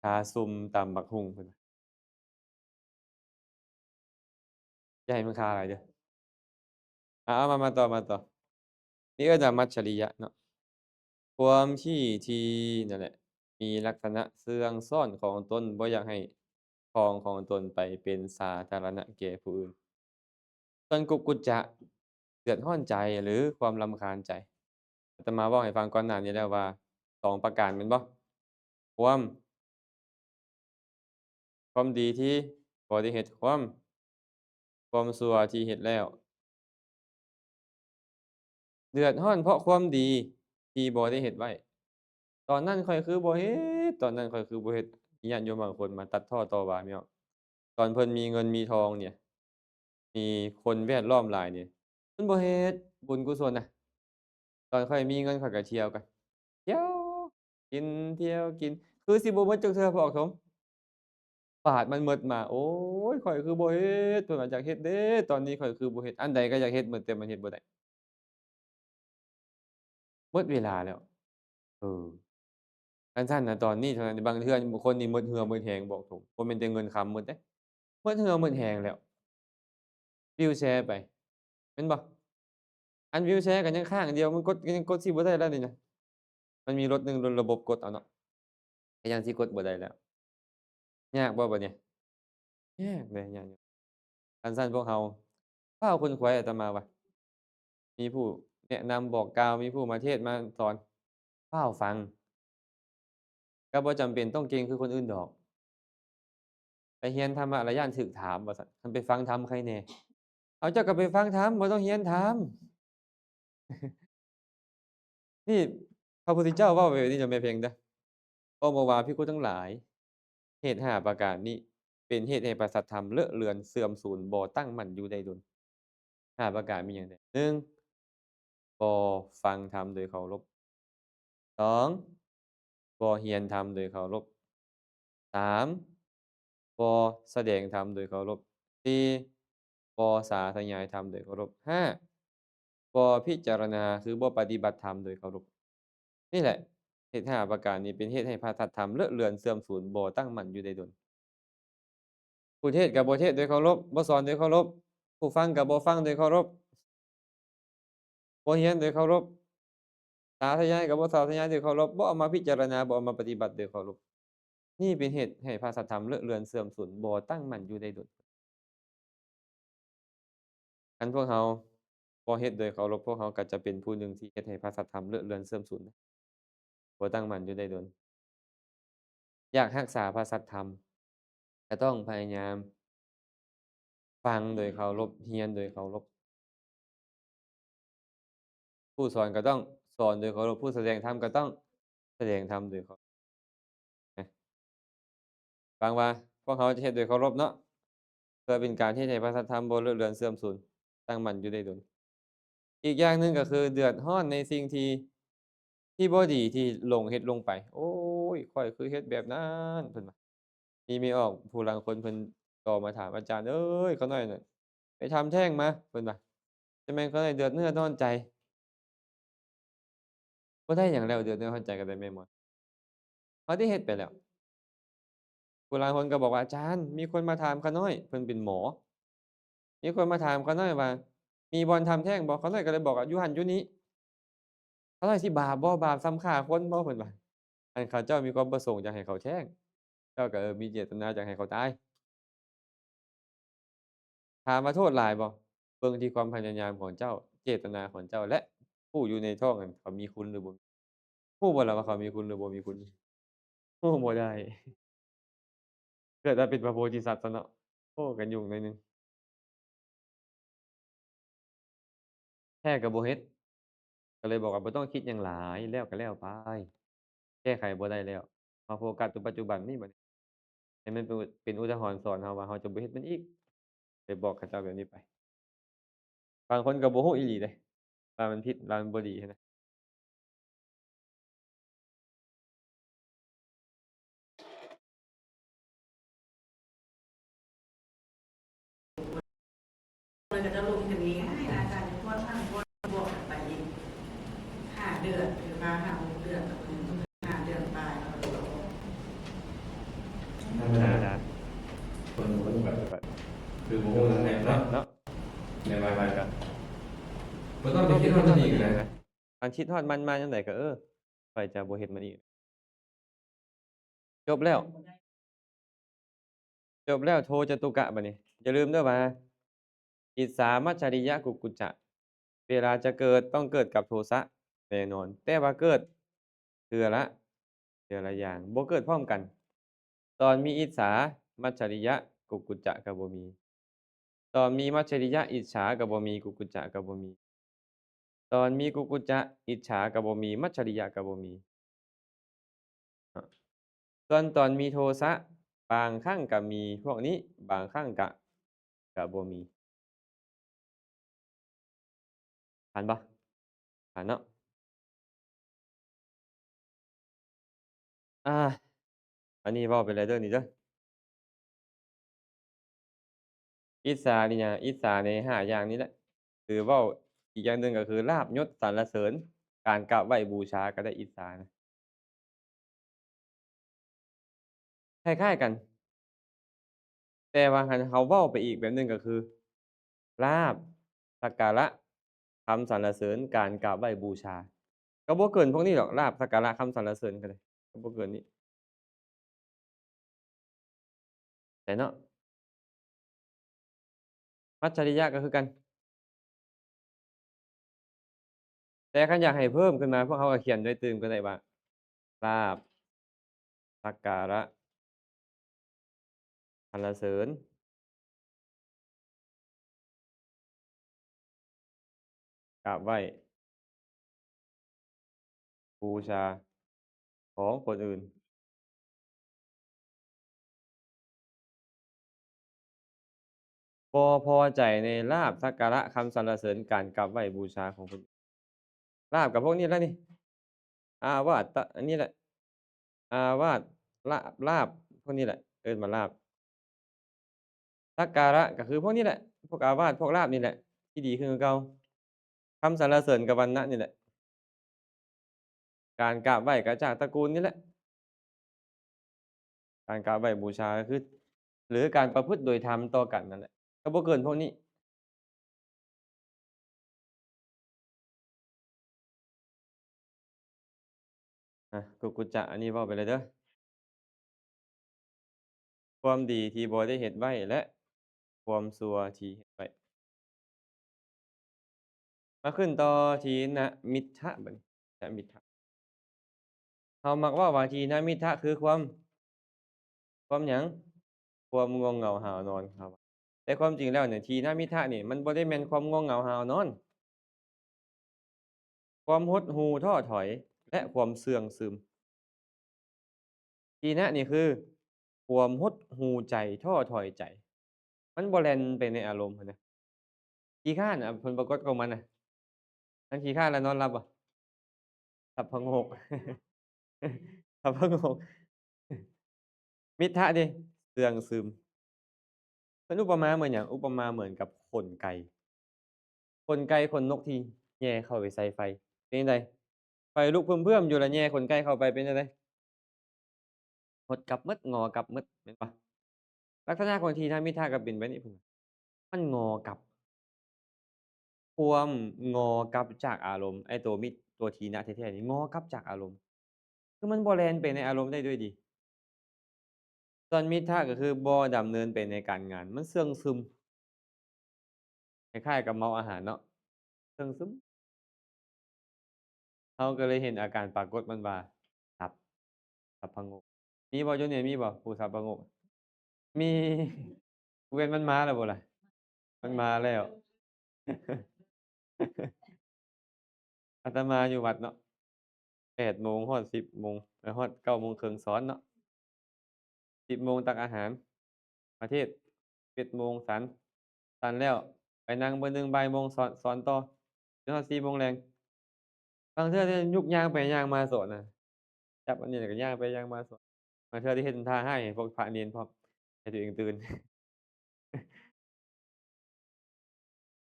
ຄາຊຸມຕຳບັກຫຸ່ງ ເພິ່ນວ່າ. ຢ່າໃຫ້ມັນຄາຫຼາຍເດີ້. ເອົາ ເອົາ ມາ ມາຕໍ່ ມາຕໍ່. ນີ້ເອີ້ນວ່າມັດຊະລິຍະເນາະ. ຄວາມທີ່ທີ່ນັ້ນແຫຼະ ມີລັກສະນະເຊື່ອງຊ້ອນຂອງຕົນ ບໍ່ຢາກໃຫ້ຂອງຂອງຕົນໄປເປັນສາທາລະນະແກ່ຜູ້ອື່ນ. ສ່ວນກຸກກຸດຈະ ເດືອດຮ້ອນໃຈ ຫຼື ຄວາມລຳຄານໃຈ. ອາດຕະມາເວົ້າໃຫ້ຟັງກ່ອນໜ້ານີ້ແລ້ວວ່າ ສອງປະການແມ່ນບໍ່? ຄວາມ ຄວາມດີທີ່ບໍ່ໄດ້ເຮັດ ຄວາມ ຄວາມຊົ່ວທີ່ເຮັດແລ້ວ. ເດືອດຮ້ອນເພາະຄວາມດີທີ່ບໍ່ໄດ້ເຮັດໄວ້. ຕອນນັ້ນຂ້ອຍຄືບໍ່ເຮັດ ຕອນນັ້ນຂ້ອຍຄືບໍ່ເຮັດ. ມີຍາດໂຍມບາງຄົນມາຕັດພໍ້ຕໍ່ວ່າແມ່ນບໍ່? ຕອນເພິ່ນມີເງິນມີທອງນີ້ ມີຄົນແວດລ້ອມຫຼາຍນີ້ ເພິ່ນບໍ່ເຮັດບຸນກຸສົນນະ. ຕອນຂ້ອຍມີເງິນຂ້ອຍກໍທ່ຽວກັນ ທ່ຽວກິນ ທ່ຽວກິນ ຄືຊິບໍ່ໝົດຈັກເທື່ອ ພວກສົມ. ບາດມັນໝົດມາ ໂອ້ຍ ຂ້ອຍຄືບໍ່ເຮັດ ເພິ່ນວ່າຢາກເຮັດເດ້ ຕອນນີ້ຂ້ອຍຄືບໍ່ເຮັດ ອັນໃດກໍຢາກເຮັດໝົດ ແຕ່ມັນເຮັດບໍ່ໄດ້ ໝົດເວລາແລ້ວ. ເອີ ຄັນຊັ້ນນະ ຕອນນີ້ເທົ່ານັ້ນ ບາງເທື່ອບາງຄົນນີ້ໝົດເຫື່ອໝົດແຮງ ບອກຕົງ ບໍ່ແມ່ນແຕ່ເງິນຄຳໝົດເດ້ ໝົດເຫື່ອໝົດແຮງແລ້ວ. ວິວແຊໄປ ແມ່ນບໍ່? ອັນວິວແຊກໍຍັງຂ້າງດຽວ ມັນກົດ ກໍຍັງກົດຊິບໍ່ໄດ້ແລ້ວນີ້ນະ. ມັນມີລົດໜຶ່ງ ລົດລະບົບກົດເອົາເນາະ ກໍຍັງຊິກົດບໍ່ໄດ້ແລ້ວ. ຍາກບໍ່ບັດນີ້? ຍາກເດ້ ຍາກຢູ່. ຄັນຊັ້ນພວກເຮົາຟ້າວຂົນຂວາຍ ອາດຕະມາວ່າ ມີຜູ້ແນະນຳບອກກ່າວ ມີຜູ້ມາເທດມາສອນ ຟ້າວຟັງ. ກໍບໍ່ຈຳເປັນຕ້ອງເກັ່ງຄືຄົນອື່ນດອກ. ໄປຮຽນທຳມະລະຢ້ານຖືກຖາມວ່າຊັ້ນ, ຄັນໄປຟັງທຳໃຄແດ່. ເອົາ ເຈົ້າກໍໄປຟັງທຳ, ບໍ່ຕ້ອງຮຽນທຳ. ນີ້ພະພຸດທະເຈົ້າເວົ້າແບບນີ້ເດີແມ່ເພັງເດີ. ພະອົງບອກວ່າ ພິກຂຸທັງຫຼາຍ, ເຫດຫ້າປະການນີ້ ເປັນເຫດໃຫ້ພະສັດທຳເລາະເລືອນເສື່ອມສູນ ບໍ່ຕັ້ງໝັ້ນຢູ່ໄດ້ດົນ. ຫ້າປະການມີຫຍັງແດ່? ໜຶ່ງ ບໍ່ຟັງທຳໂດຍເຄົາລົບ. ສອງ ບໍ່ຮຽນທຳໂດຍເຄົາລົບ. ສາມ ບໍ່ສະແດງທຳໂດຍເຄົາລົບ. ສີ່ ບໍ່ສາທະຍາຍທຳໂດຍເຄົາລົບ. ຫ້າ ບໍ່ພິຈາລະນາ ຄືບໍ່ປະຕິບັດທຳໂດຍເຄົາລົບ. ນີ້ແຫຼະ ເຫດຫ້າປະການນີ້ ເປັນເຫດໃຫ້ພະສັດທຳເລາະເລືອນເສື່ອມສູນ ບໍ່ຕັ້ງໝັ້ນຢູ່ໄດ້ດົນ. ຜູ້ເທດກໍບໍ່ເທດໂດຍເຄົາລົບ, ບໍ່ສອນໂດຍເຄົາລົບ, ຜູ້ຟັງກໍບໍ່ຟັງໂດຍເຄົາລົບ, ບໍ່ຮຽນໂດຍເຄົາລົບ, ສາທະຍາຍກໍບໍ່ສາທະຍາຍໂດຍເຄົາລົບ, ບໍ່ເອົາມາພິຈາລະນາ, ບໍ່ເອົາມາປະຕິບັດໂດຍເຄົາລົບ. ນີ້ເປັນເຫດໃຫ້ພະສັດທຳເລາະເລືອນເສື່ອມສູນ ບໍ່ຕັ້ງໝັ້ນຢູ່ໄດ້ດົນ. ຄັນພວກເຮົາບໍ່ເຮັດໂດຍເຄົາລົບ, ພວກເຮົາກໍຈະເປັນຜູ້ໜຶ່ງທີ່ເຮັດໃຫ້ພະສັດທຳເລາະເລືອນເສື່ອມສູນ ບໍ່ຕັ້ງໝັ້ນຢູ່ໄດ້ດົນ. ຢາກຮັກສາພະສັດທຳ ກໍຕ້ອງພະຍາຍາມຟັງໂດຍເຄົາລົບ, ຮຽນໂດຍເຄົາລົບ. ຜູ້ສອນກໍຕ້ອງສອນໂດຍເຄົາລົບ, ຜູ້ສະແດງທຳກໍຕ້ອງສະແດງທຳໂດຍເຄົາລົບ. ນະ ຫວັງວ່າພວກເຮົາຈະເຮັດໂດຍເຄົາລົບເນາະ, ເພື່ອເປັນການເຮັດໃຫ້ພະສັດທຳບໍ່ເລາະເລືອນເສື່ອມສູນ, ຕັ້ງໝັ້ນຢູ່ໄດ້ດົນ. ອີກຢ່າງໜຶ່ງກໍຄືເດືອດຮ້ອນໃນສິ່ງທີ່ ທີ່ບໍ່ດີທີ່ຫຼົງເຮັດລົງໄປ. ໂອ້ຍ ຂ້ອຍຄືເຮັດແບບນັ້ນ ເພິ່ນວ່າ. ມີແມ່ອອກຜູ້ລາງຄົນເພິ່ນກໍມາຖາມ ອາຈານເອີຍ ຂ້ານ້ອຍນັ້ນໄປທຳແທ້ງມາ ເພິ່ນວ່າ. ຈະແມ່ນຂ້ານ້ອຍເດືອດເນື້ອຮ້ອນໃຈ. ບໍ່ໄດ້ຫຍັງແລ້ວ ເດືອດເນື້ອຮ້ອນໃຈກໍໄດ້ແມ່ໝໍ. ເຮົາໄດ້ເຮັດໄປແລ້ວ. ຜູ້ລາງຄົນກໍບອກວ່າ ອາຈານ ມີຄົນມາຖາມຂ້ານ້ອຍ, ເພິ່ນເປັນໝໍ. ມີຄົນມາຖາມຂ້ານ້ອຍວ່າ ມີບ່ອນທຳແທ້ງບໍ່? ຂ້ານ້ອຍກໍເລີຍບອກວ່າ ຢູ່ຫັ້ນຢູ່ນີ້. ຂ້ານ້ອຍຊິບາບບໍ່? ບາບສ່ຳຂ້າຄົນບໍ່? ເພິ່ນວ່າ. ອັນເຂົາເຈົ້າມີຄວາມປະສົງຢາກໃຫ້ເຂົາແທ້ງ, ເຈົ້າກໍ ເອີ ມີເຈດຕະນາຢາກໃຫ້ເຂົາຕາຍ. ຖາມວ່າໂທດຫຼາຍບໍ່? ເບິ່ງທີ່ຄວາມພະຍາຍາມຂອງເຈົ້າ, ເຈດຕະນາຂອງເຈົ້າ ແລະ ຜູ້ຢູ່ໃນທ້ອງນັ້ນ ເຂົາມີຄຸນຫຼືບໍ່ມີ? ຮູ້ບໍ່ລະວ່າເຂົາມີຄຸນຫຼືບໍ່ມີຄຸນ? ຮູ້ບໍ່ໄດ້. ເກີດມາເປັນພະໂພທິສັດຊະເນາະ. ໂອ້ ກໍຫຍຸ້ງໜ້ອຍໜຶ່ງ. ແທ້ກໍບໍ່ເຮັດ. ກໍເລີຍບອກວ່າບໍ່ຕ້ອງຄິດຫຍັງຫຼາຍ, ແລ້ວກໍແລ້ວໄປ. ແກ້ໄຂບໍ່ໄດ້ແລ້ວ. ມາໂຟກັສຢູ່ປັດຈຸບັນນີ້ບັດນີ້. ໃຫ້ມັນເປັນ ເປັນອຸທາຫອນສອນເຮົາວ່າເຮົາຈະບໍ່ເຮັດມັນອີກ. ໄປບອກເຂົາເຈົ້າແບບນີ້ໄປ. ບາງຄົນກໍບໍ່ຮູ້ອີ່ຫຼີເດ້ ວ່າມັນຜິດ ວ່າມັນບໍ່ດີຫັ້ນນະ. ແລ້ວເຂົາເຈົ້າລົງເປັນນີ້ໃຫ້ອາຈານກ່ອນ ທາງກ່ອນບວກກັນໄປອີກຫ້າເດືອນ ຫຼືວ່າຫ້າຫົກເດືອນ ແລ້ວກໍຫ້າເດືອນປາຍ ແລ້ວກໍອອກ. ທຳມະດາ ຄົນບໍ່ຮູ້ກັນ ຄືບໍ່ຮູ້ເລື່ອງແທ້ເນາະ ເນາະ ແມ່ນວ່າກັນ ບໍ່ຕ້ອງໄປຄິດຮອດມັນອີກນະ. ຄັນຄິດຮອດມັນມາຍາມໃດກໍ ເອີ ຂ້ອຍຈະບໍ່ເຮັດມັນອີກ. ຈົບແລ້ວ ຈົບແລ້ວ ໂທຈະຕຸກະ ບັດນີ້. ຢ່າລືມເດີວ່າ ອິດສາ ມັດຈະລິຍະ ກຸກຸດຈະ ເວລາຈະເກີດຕ້ອງເກີດກັບໂທສະແນ່ນອນ, ແຕ່ວ່າເກີດເທື່ອລະ ເທື່ອລະຢ່າງ ບໍ່ເກີດພ້ອມກັນ. ຕອນມີອິດສາ ມັດຈະລິຍະ ກຸກຸດຈະກໍບໍ່ມີ. ຕອນມີມັດຈະລິຍະ ອິດສາກໍບໍ່ມີ ກຸກຸດຈະກໍບໍ່ມີ. ຕອນມີກຸກຸດຈະ ອິດສາກໍບໍ່ມີ ມັດຈະລິຍະກໍບໍ່ມີ. ສ່ວນຕອນມີໂທສະ ບາງຄັ້ງກໍມີພວກນີ້ ບາງຄັ້ງກະ ກະບໍ່ມີ. ຜ່ານບໍ່? ຜ່ານເນາະ. ອ່າ ອັນນີ້ເວົ້າໄປແລ້ວເດີ ນີ້ເດີ. ອິດສານີ້ນະ ອິດສາໃນຫ້າຢ່າງນີ້ແຫຼະ. ຄືເວົ້າອີກຢ່າງໜຶ່ງກໍຄື ລາບຍົດສັນລະເສີນ ການກາບໄຫວ້ບູຊາກໍໄດ້ອິດສານະ. ຄ້າຍໆກັນ ແຕ່ວ່າຄັນເຮົາເວົ້າໄປອີກແບບໜຶ່ງກໍຄື ລາບ ສັກກາລະ ຄຳສັນລະເສີນ ການກາບໄຫວ້ບູຊາ ກໍບໍ່ເກີນພວກນີ້ດອກ. ລາບ ສັກກາລະ ຄຳສັນລະເສີນ ກໍໄດ້ ກໍບໍ່ເກີນນີ້. ເນາະ. ມັດຈະລິຍະກໍຄືກັນ. ແຕ່ຄັນຢາກໃຫ້ເພີ່ມຂຶ້ນມາ ພວກເຮົາກໍຂຽນດ້ວຍຕື່ມກໍໄດ້ວ່າ ລາບ ສັກກາລະ ສັນລະເສີນ ກາບໄຫວ້ ບູຊາ ຂອງຄົນອື່ນ. ບໍ່ພໍໃຈໃນລາບ ສັກກາລະ ຄຳສັນລະເສີນ ການກາບໄຫວ້ບູຊາຂອງຄົນອື່ນ. ລາບກັບພວກນີ້ລະນີ້ ອາວາດ ຕະ ອັນນີ້ແຫຼະ ອາວາດ ລາບ ລາບ ພວກນີ້ແຫຼະ ເອີ້ນວ່າລາບ. ສັກກາລະກໍຄືພວກນີ້ແຫຼະ ພວກອາວາດ ພວກລາບນີ້ແຫຼະ ທີ່ດີຂຶ້ນກວ່າເກົ່າ. ຄຳສັນລະເສີນກັບວັນນະນີ້ແຫຼະ ການກາບໄຫວ້ກໍຈາກຕະກູນນີ້ແຫຼະ ການກາບໄຫວ້ບູຊາກໍຄື ຫຼື ການປະພຶດໂດຍທຳຕໍ່ກັນນັ້ນແຫຼະ ກໍບໍ່ເກີນພວກນີ້. ອາ ກຸກຸຈະ ອັນນີ້ເວົ້າໄປແລ້ວເດີ ຄວາມດີທີ່ບໍ່ໄດ້ເຮັດໄວ້ ແລະ ຄວາມຊົ່ວທີ່ເຮັດໄວ້. ມາຂຶ້ນຕໍ່ ທີນະມິດທະ ບັດນີ້ ນະມິດທະ ເຮົາມັກເວົ້າວ່າ ທີນະມິດທະ ຄືຄວາມ ຄວາມຫຍັງ? ຄວາມງ່ວງເຫງົາຫາວນອນ ເຮົາວ່າ. ແຕ່ຄວາມຈິງແລ້ວນີ້ ທີນະມິດທະນີ້ ມັນບໍ່ໄດ້ແມ່ນຄວາມງ່ວງເຫງົາຫາວນອນ, ຄວາມຫົດຫູ່ທໍ້ຖອຍ ແລະ ຄວາມເສື່ອງຊຶມ. ທີນະນີ້ຄືຄວາມຫົດຫູ່ໃຈ ທໍ້ຖອຍໃຈ, ມັນບໍ່ແລ່ນໄປໃນອາລົມຫັ້ນນະ. ຂີ້ຄ້ານ ອາ ຜົນປາກົດຂອງມັນນະ. ມັນຂີ້ຄ້ານແລ້ວນອນຫຼັບບໍ່? ສັບພະໂງກ ສັບພະໂງກ. ມິດທະເດ ເສື່ອງຊຶມ. ເພິ່ນອຸປະມາເໝືອນຫຍັງ? ອຸປະມາເໝືອນກັບຂົນໄກ່. ຂົນໄກ່ ຂົນນົກທີ່ແຍ່ເຂົ້າໄປໃສ່ໄຟ ເປັນຈັ່ງໃດ? ໄຟລຸກເພີ່ມໆຢູ່ ແລ້ວແຍ່ຂົນໄກ່ເຂົ້າໄປ ເປັນຈັ່ງໃດ? ຫົດກັບໝົດ ງໍກັບໝົດ ແມ່ນບໍ່? ລັກສະນະຂອງທີນະມິດທະກໍເປັນແບບນີ້ ເພິ່ນວ່າມັນງໍກັບ. ຄວາມງໍກັບຈາກອາລົມ, ໄອ້ຕົວມິດ ຕົວທີນະແທ້ໆນີ້ ງໍກັບຈາກອາລົມ, ຄືມັນບໍ່ແລ່ນໄປໃນອາລົມໄດ້ດ້ວຍດີ. ສ່ວນມິດທະກໍຄືບໍ່ດຳເນີນໄປໃນການງານ, ມັນເຊື່ອງຊຶມ. ຄ້າຍໆກັບເມົາອາຫານເນາະ ເຊື່ອງຊຶມ. ເຮົາກໍເລີຍເຫັນອາການປາກົດມັນວ່າ ສັບ ສັບພະໂງກ. ມີບໍ່ຢູ່ນີ້? ມີບໍ່ຜູ້ສັບພະໂງກ? ມີ. ເວັນມັນມາແລ້ວບໍ່ລະ? ມັນມາແລ້ວ. ອາດຕະມາຢູ່ວັດເນາະ ແປດໂມງຮອດສິບໂມງ ເອີ ຮອດເກົ້າໂມງເຄິ່ງສອນເນາະ, ສິບໂມງຕັກອາຫານ ພາເທດ, ສິບເອັດໂມງສັນ, ສັນແລ້ວໄປນັ່ງມື້ໜຶ່ງ ບ່າຍໂມງສອນ, ສອນຕໍ່ ຈົນຮອດສີ່ໂມງແລງ. ບາງເທື່ອຍັງຍຸກຍ່າງໄປຍ່າງມາສອນນະ, ຈັບອັນນີ້ແລ້ວກໍຍ່າງໄປຍ່າງມາສອນ. ບາງເທື່ອໄດ້ເຮັດທ່າຮ້າຍໃຫ້ພວກພະເນນພ້ອມ ໃຫ້ຕົວເອງຕື່ນ.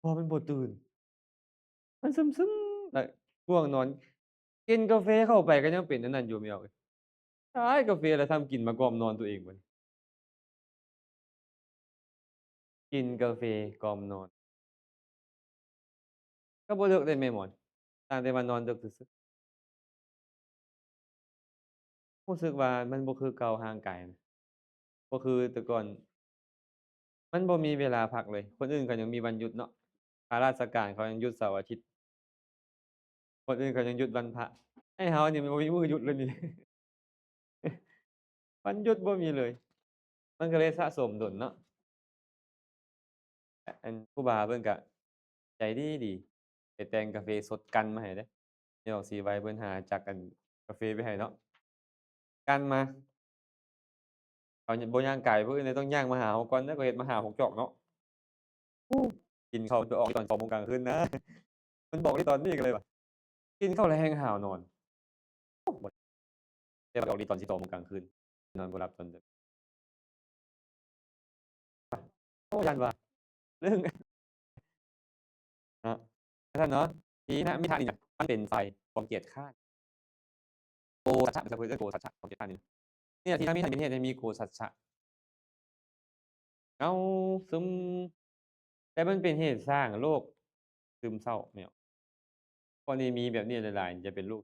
ພໍມັນບໍ່ຕື່ນ ມັນຊຶມໆ ແລ້ວງ່ວງນອນ. ກິນກາເຟເຂົ້າໄປກໍຍັງເປັນອັນນັ້ນຢູ່ ແມ່ເອີຍ. ຕາຍ ກາເຟລະ ຊ້ຳກິນມາກ່ອມນອນຕົວເອງບັດນີ້. ກິນກາເຟກ່ອມນອນ ກໍບໍ່ເລິກເດ້ແມ່ໝອນ, ຕ່າງແຕ່ວ່ານອນເດິກຊື່ໆ. ຮູ້ສຶກວ່າມັນບໍ່ຄືເກົ່າ, ຮ່າງກາຍນະ ບໍ່ຄືແຕ່ກ່ອນ, ມັນບໍ່ມີເວລາພັກເລີຍ. ຄົນອື່ນເຂົາຍັງມີວັນຢຸດເນາະ, ຂ້າລາຊະການເຂົາຍັງຢຸດເສົາອາທິດ, ຄົນອື່ນເຂົາຍັງຢຸດວັນພະ, ໄອ້ເຮົານີ້ມັນບໍ່ມີມື້ຢຸດເລີຍນີ້. ວັນຢຸດບໍ່ມີເລີຍ, ມັນກໍເລີຍສະສົມດົນເນາະ. ອັນຄູບາເພິ່ນກະໃຈດີດີ ໄປແຕ່ງກາເຟສົດກັ່ນມາໃຫ້ເດ້. ຍອກສີໄວເພິ່ນຫາຈັກອັນກາເຟໄປໃຫ້ເນາະ, ກັ່ນມາ. ເຂົາບໍ່ຍ່າງກາຍ ຜູ້ອື່ນຕ້ອງຍ່າງມາຫາເຮົາກ່ອນເດ້, ກໍເຮັດມາຫ້າຫົກຈອກເນາະ. ໂອ້ ກິນເຂົ້າໄປອອກຕອນສອງໂມງກາງຄືນນະ. ມັນບອກໄດ້ຕອນນີ້ກັນເລີຍວ່າ ກິນເຂົ້າແລ້ວແຮ່ງຫາວນອນ. ໂອ້ ບໍ່ ແຕ່ວ່າອອກລິດຕອນສິບສອງໂມງກາງຄືນ, ນອນບໍ່ຫຼັບຕອນເດິກ. ໂອ້ ຢ້ານວ່າເລື່ອງ ເນາະ ຊັ້ນເນາະ. ທີນະມິດທະນີ້ນະ ມັນເປັນຝ່າຍຄວາມກຽດຄ້ານ. ໂກສັດຊະ ພາສາເພິ່ນເອີ້ນໂກສັດຊະ ຄວາມກຽດຄ້ານນີ້ນະ. ນີ້ແຫຼະ ທີນະມິດທະນີ້ເປັນເຫດໃຫ້ມີໂກສັດຊະ. ເອົາ ຊຶມ ແຕ່ມັນເປັນເຫດສ້າງໂລກຊຶມເສົ້າແມ່ນ. ເພາະນີ້ມີແບບນີ້ຫຼາຍໆ ຈະເປັນໂລກ.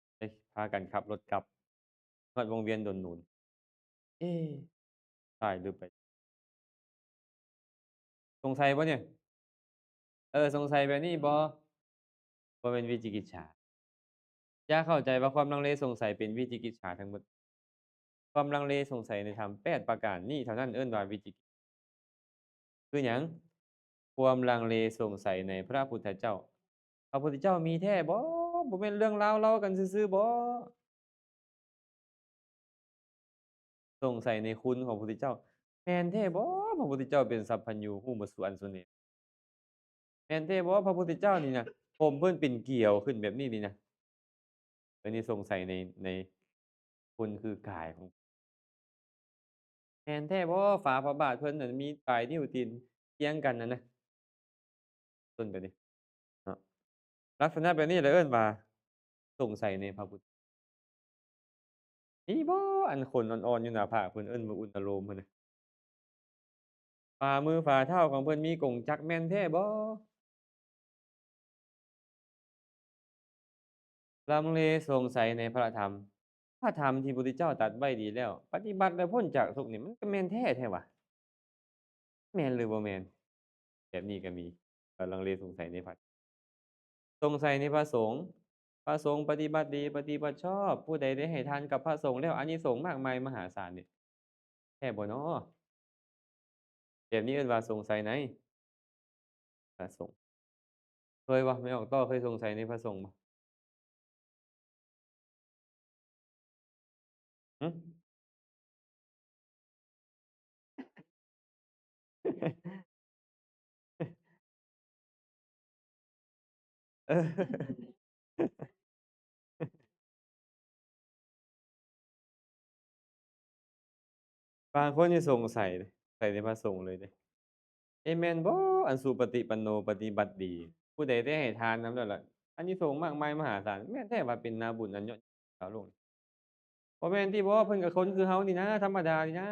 ພາກັນຂັບລົດກັບ ຮອດວົງວຽນດົນນູນ. ເອ ຕາຍຫຼືໄປ ສົງໄສບໍ່ນີ້? ເອີ ສົງໄສແບບນີ້ບໍ່? ບໍ່ແມ່ນວິຈິກິດສາ. ຢ່າເຂົ້າໃຈວ່າຄວາມລັງເລສົງໄສເປັນວິຈິກິດສາທັງໝົດ. ຄວາມລັງເລສົງໄສໃນທຳແປດປະການນີ້ເທົ່ານັ້ນເອີ້ນວ່າວິຈິກິດສາ. ຄືຫຍັງ? ຄວາມລັງເລສົງໄສໃນພະພຸດທະເຈົ້າ. ພະພຸດທະເຈົ້າມີແທ້ບໍ່? ບໍ່ແມ່ນເລື່ອງລາວເລົ່າກັນຊື່ໆບໍ? ສົງໄສໃນຄຸນຂອງພະພຸດທະເຈົ້າ. ແມ່ນແທ້ບໍ່? ພະພຸດທະເຈົ້າເປັນສັບພັນຍູ ຮູ້ໝົດສູ່ອັນສູ່ແນວ. ແມ່ນແທ້ບໍ່? ພະພຸດທະເຈົ້ານີ້ນະ ຜົມເພິ່ນເປັນກຽວຂຶ້ນແບບນີ້ນີ້ນະ. ອັນນີ້ສົງໄສໃນ ໃນຄຸນຄືກາຍຂອງ ແມ່ນແທ້ບໍ່? ຝາພະບາດເພິ່ນນັ້ນມີປາຍນິ້ວຕີນຄຽງກັນນັ້ນນະ. ຕົ້ນແບບນີ້ເນາະ. ລັກສະນະແບບນີ້ລະເອີ້ນວ່າສົງໄສໃນພະພຸດ. ມີບໍ່ອັນຂົນອ່ອນໆຢູ່ໜ້າຜາກເພິ່ນ ເອີ້ນວ່າອຸນນະໂລມຫັ້ນນະ? ຝ່າມືຝ່າເທົ້າຂອງເພິ່ນມີກົງຈັກແມ່ນແທ້ບໍ່? ລັງເລສົງໄສໃນພະທຳ. ພະທຳທີ່ພະພຸດທະເຈົ້າຕັດໄວ້ດີແລ້ວ ປະຕິບັດແລ້ວພົ້ນຈາກທຸກນີ້ ມັນກະແມ່ນແທ້ແທ້ຫວາ? ແມ່ນຫຼືບໍ່ແມ່ນ? ແບບນີ້ກະມີ. ກະລັງເລສົງໄສໃນພະ ສົງໄສໃນພະສົງ. ພະສົງປະຕິບັດດີ ປະຕິບັດຊອບ. ຜູ້ໃດໄດ້ໃຫ້ທານກັບພະສົງແລ້ວ ອານິສົງມາກມາຍມະຫາສານນີ້ ແທ້ບໍ່ນໍ? ແບບນີ້ເອີ້ນວ່າສົງໄສໃນພະສົງ. ເຄີຍບໍ່? ແມ່ອອກຕໍ່ເຄີຍສົງໄສໃນພະສົງບໍ່? ຫຶ? ເອີ ບາງຄົນນີ້ສົງໄສ ໃສ່ໃນພະສົງເລີຍເດ້. ເອ ແມ່ນບໍ່ ອັນສຸປະຕິປັນໂນ ປະຕິບັດດີ ຜູ້ໃດໄດ້ໃຫ້ທານນຳແລ້ວລະ ອານິສົງມາກມາຍມະຫາສານ. ແມ່ນແທ້ວ່າເປັນນາບຸນອັນຍອດເຍົດຂອງຊາວໂລກ. ບໍ່ແມ່ນຕິບໍ ເພິ່ນກະຄົນຄືເຮົານີ້ນາ ທຳມະດານີ້ນາ.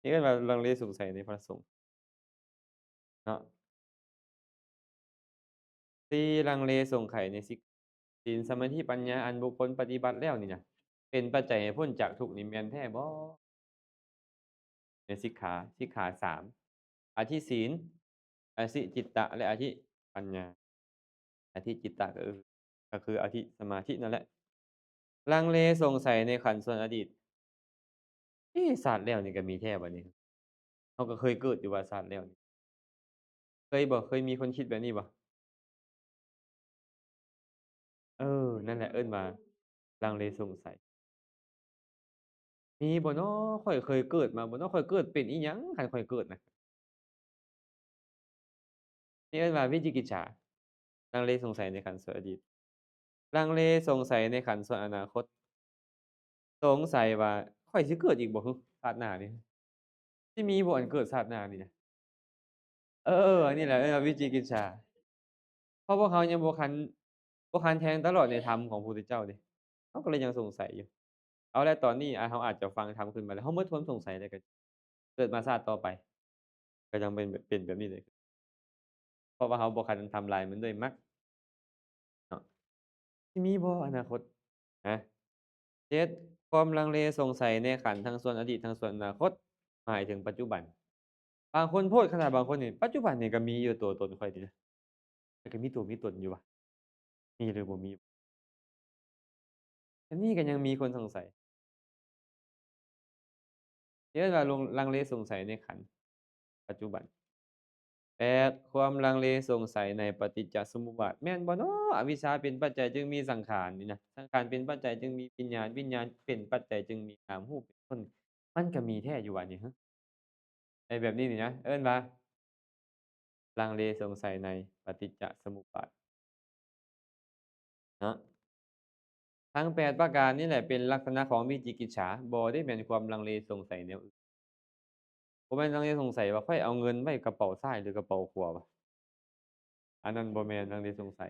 ນີ້ເອີ້ນວ່າລັງເລສົງໄສໃນພະສົງເນາະ. ສີ່ ລັງເລສົງໄສໃນສິກ ສິນ ສະມາທິ ປັນຍາ ອັນບຸກຄົນປະຕິບັດແລ້ວນີ້ນະ ເປັນປັດໄຈໃຫ້ພົ້ນຈາກທຸກນີ້ແມ່ນແທ້ບໍ່? ໃນສິກຂາ ສິກຂາສາມ ອະທິສິນ ອະທິຈິດຕະ ແລະ ອະທິປັນຍາ. ອະທິຈິດຕະກະຄື ກະຄືອະທິສະມາທິນັ້ນແຫຼະ. ລັງເລສົງໄສໃນຂັນສ່ວນອະດີດ. ເອ ຊາດແລ້ວນີ້ກະມີແທ້ບາດນີ້. ເຮົາກະເຄີຍເກີດຢູ່ວ່າຊາດແລ້ວນີ້. ເຄີຍບໍ່? ເຄີຍມີຄົນຄິດແບບນີ້ບໍ່? ເອີ ນັ້ນແຫຼະເອີ້ນວ່າລັງເລສົງໄສ. ມີບໍ່ນໍ? ຂ້ອຍເຄີຍເກີດມາບໍ່ນໍ? ຂ້ອຍເກີດເປັນອີ່ຫຍັງ ຄັນຂ້ອຍເກີດນະ? ນີ້ເອີ້ນວ່າວິຈິກິດສາ. ລັງເລສົງໄສໃນຂັນສ່ວນອະດີດ. ລັງເລສົງໄສໃນຂັນສ່ວນອະນາຄົດ. ສົງໄສວ່າ ຂ້ອຍຊິເກີດອີກບໍ່ ຊາດໜ້ານີ້? ຊິມີບໍ່ອັນເກີດຊາດໜ້ານີ້ນະ? ເອີ ອັນນີ້ແຫຼະເອີ້ນວ່າວິຈິກິດສາ. ເພາະພວກເຮົາຍັງບໍ່ຄັນ ບໍ່ຄັນແທງຕະຫຼອດໃນທຳຂອງພະພຸດທະເຈົ້າເດ້. ເຮົາກະເລີຍຍັງສົງໄສຢູ່. ເອົາລະ ຕອນນີ້ ອາ ເຮົາອາດຈະຟັງທຳຂຶ້ນມາແລ້ວ ເຮົາໝົດຄວາມສົງໄສແລ້ວ ກະເກີດມາຊາດຕໍ່ໄປ ກະຍັງເປັນ ເປັນແບບນີ້ເດ້. ເພາະວ່າເຮົາບໍ່ຄັນທຳລາຍມັນດ້ວຍມັກເນາະ. ຊິມີບໍ່ອະນາຄົດ? ຮະ? ເຈັດ ຄວາມລັງເລສົງໄສໃນຂັນທັງສ່ວນອະດີດ ທັງສ່ວນອະນາຄົດ ໝາຍເຖິງປັດຈຸບັນ. ບາງຄົນໂພດຂະໜາດ ບາງຄົນນີ້ ປັດຈຸບັນນີ້ກະມີຢູ່ໂຕຕົນຂ້ອຍນີ້ນະ ແຕ່ກະມີໂຕມີຕົນຢູ່ຫວາ? ມີຫຼືບໍ່ມີ? ອັນນີ້ກະຍັງມີຄົນສົງໄສ. ເອີ້ນວ່າລັງເລສົງໄສໃນຂັນປັດຈຸບັນ. ແປດ ຄວາມລັງເລສົງໄສໃນປະຕິດຈະສະມຸບບາດ. ແມ່ນບໍ່ນໍ? ອະວິຊາເປັນປັດໄຈຈຶ່ງມີສັງຂານນີ້ນະ ສັງຂານເປັນປັດໄຈຈຶ່ງມີວິນຍານ ວິນຍານເປັນປັດໄຈຈຶ່ງມີນາມຮູບເປັນຕົ້ນ. ມັນກະມີແທ້ຢູ່ຫວານີ້? ຮະ? ໃນແບບນີ້ນີ້ນະ ເອີ້ນວ່າລັງເລສົງໄສໃນປະຕິດຈະສະມຸບບາດເນາະ. ທັງແປດປະການນີ້ແຫຼະເປັນລັກສະນະຂອງວິຈິກິດສາ. ບໍ່ໄດ້ແມ່ນຄວາມລັງເລສົງໄສແນວອື່ນ. ບໍ່ແມ່ນລັງເລສົງໄສວ່າຂ້ອຍເອົາເງິນໄວ້ກະເປົາຊ້າຍຫຼືກະເປົາຂວາຫວາ? ອັນນັ້ນບໍ່ແມ່ນລັງເລສົງໄສ.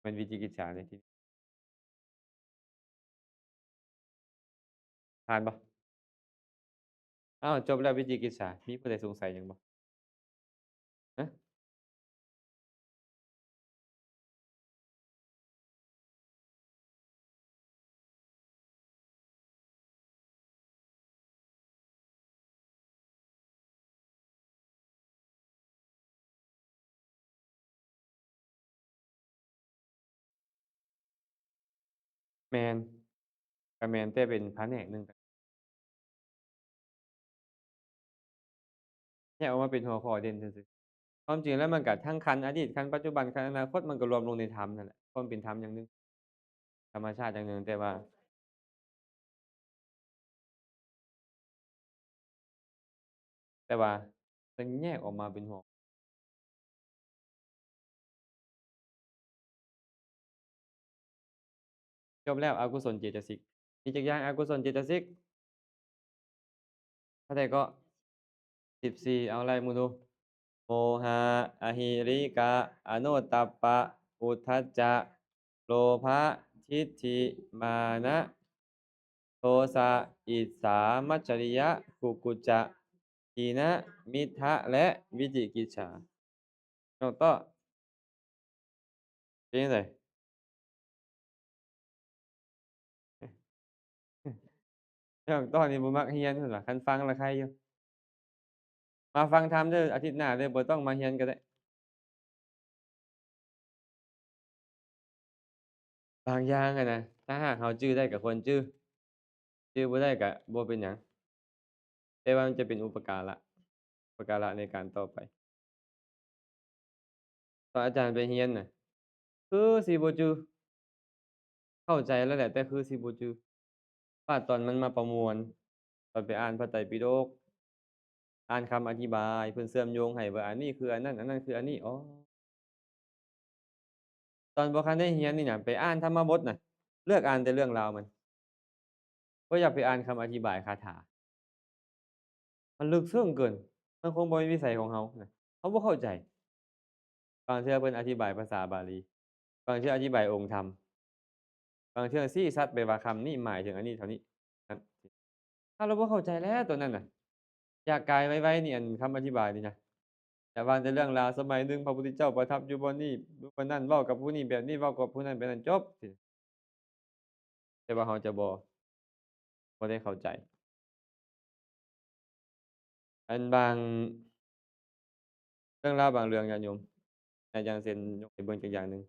ແມ່ນວິຈິກິດສາເດ້. ຜ່ານບໍ່? ອ້າວ ຈົບແລ້ວວິຈິກິດສາ. ມີຜູ້ໃດສົງໄສຫຍັງບໍ່? ຮະ? ແມ່ນ ກໍແມ່ນ ແຕ່ເປັນພະແນກໜຶ່ງ ແຍກອອກມາເປັນຫົວຂໍ້ເດັ່ນຊື່ໆ. ຄວາມຈິງແລ້ວມັນກໍທັງຂັ້ນອະດີດ, ຂັ້ນປັດຈຸບັນ, ຂັ້ນອະນາຄົດ, ມັນກໍລວມລົງໃນທຳນັ້ນແຫຼະ. ຄວາມເປັນທຳຢ່າງໜຶ່ງ, ທຳມະຊາດຢ່າງໜຶ່ງ, ແຕ່ວ່າ ແຕ່ວ່າເພິ່ນແຍກອອກມາເປັນຫົວ ຈົບແລ້ວ ອະກຸສົນເຈຕະສິກ. ມີຈັກຢ່າງອະກຸສົນເຈຕະສິກ? ເທົ່າໃດເກາະ? ສິບສີ່. ເອົາ ໄລ່ໝູ່ດູ. ໂມຫະ, ອະຫິລິກະ, ອະໂນດຕັບປະ, ອຸດທັດຈະ, ໂລພະ, ທິດຖິ, ມານະ, ໂທສະ, ອິດສາ, ມັດຈະລິຍະ, ກຸກຸດຈະ, ທີນະ, ມິດທະ ແລະ ວິຈິກິດສາ. ນ້ອງເຕາະ ເປັນຈັ່ງໃດ? ນ້ອງເຕາະນີ້ບໍ່ມັກຮຽນພຸ້ນຫວາ? ຄັນຟັງລະໄຄຢູ່. ມາຟັງທຳເດີ ອາທິດໜ້າເດີ ບໍ່ຕ້ອງມາຮຽນກໍໄດ້. ບາງຢ່າງຫັ້ນນະ ຖ້າຫາກເຮົາຈື່ໄດ້ກໍຄວນຈື່, ຈື່ບໍ່ໄດ້ກໍບໍ່ເປັນຫຍັງ, ແຕ່ວ່າມັນຈະເປັນອຸປະກາລະ, ອຸປະກາລະໃນການຕໍ່ໄປ. ຕອນອາຈານໄປຮຽນນະ ຄືຊິບໍ່ຈື່, ເຂົ້າໃຈແລ້ວແຫຼະ ແຕ່ຄືຊິບໍ່ຈື່. ບາດຕອນມັນມາປະມວນ, ຕອນໄປອ່ານພະໄຕປິດົກ, ອ່ານຄຳອະທິບາຍ, ເພິ່ນເຊື່ອມໂຍງໃຫ້ວ່າອັນນີ້ຄືອັນນັ້ນ, ອັນນັ້ນຄືອັນນີ້. ອໍ ຕອນບໍ່ທັນໄດ້ຮຽນນີ້ນະ ໄປອ່ານທຳມະບົດນະ, ເລືອກອ່ານແຕ່ເລື່ອງລາວມັນ, ບໍ່ຢາກໄປອ່ານຄຳອະທິບາຍຄາຖາ. ມັນເລິກເຊິ່ງເກີນ, ມັນຄົງບໍ່ແມ່ນວິໄສຂອງເຮົານະ, ເຮົາບໍ່ເຂົ້າໃຈ. ບາງເທື່ອເພິ່ນອະທິບາຍພາສາບາລີ, ບາງເທື່ອອະທິບາຍອົງທຳ, ບາງເທື່ອຊີ້ຊັດໄປວ່າຄຳນີ້ໝາຍເຖິງອັນນີ້ເທົ່ານີ້. ນັ້ນ ຖ້າເຮົາບໍ່ເຂົ້າໃຈແລ້ວຕົວນັ້ນນະ, ຢາກກາຍໄວໆນີ້ ອັນຄຳອະທິບາຍນີ້ນະ, ຢ່າວ່າແຕ່ເລື່ອງລາວ ສະໄໝໜຶ່ງພະພຸດທະເຈົ້າປະທັບຢູ່ບ່ອນນີ້ ຢູ່ບ່ອນນັ້ນ, ເວົ້າກັບຜູ້ນີ້ແບບນີ້, ເວົ້າກັບຜູ້ນັ້ນແບບນັ້ນ, ຈົບ. ແຕ່ວ່າເຮົາຈະບໍ່ ບໍ່ໄດ້ເຂົ້າໃຈ ອັນບາງເລື່ອງລາວບາງເລື່ອງ ຍາດໂຍມ, ອາ ຢ່າງເຊັ່ນ ຍົກໃຫ້ເບິ່ງຈັກຢ່າງໜຶ່ງ.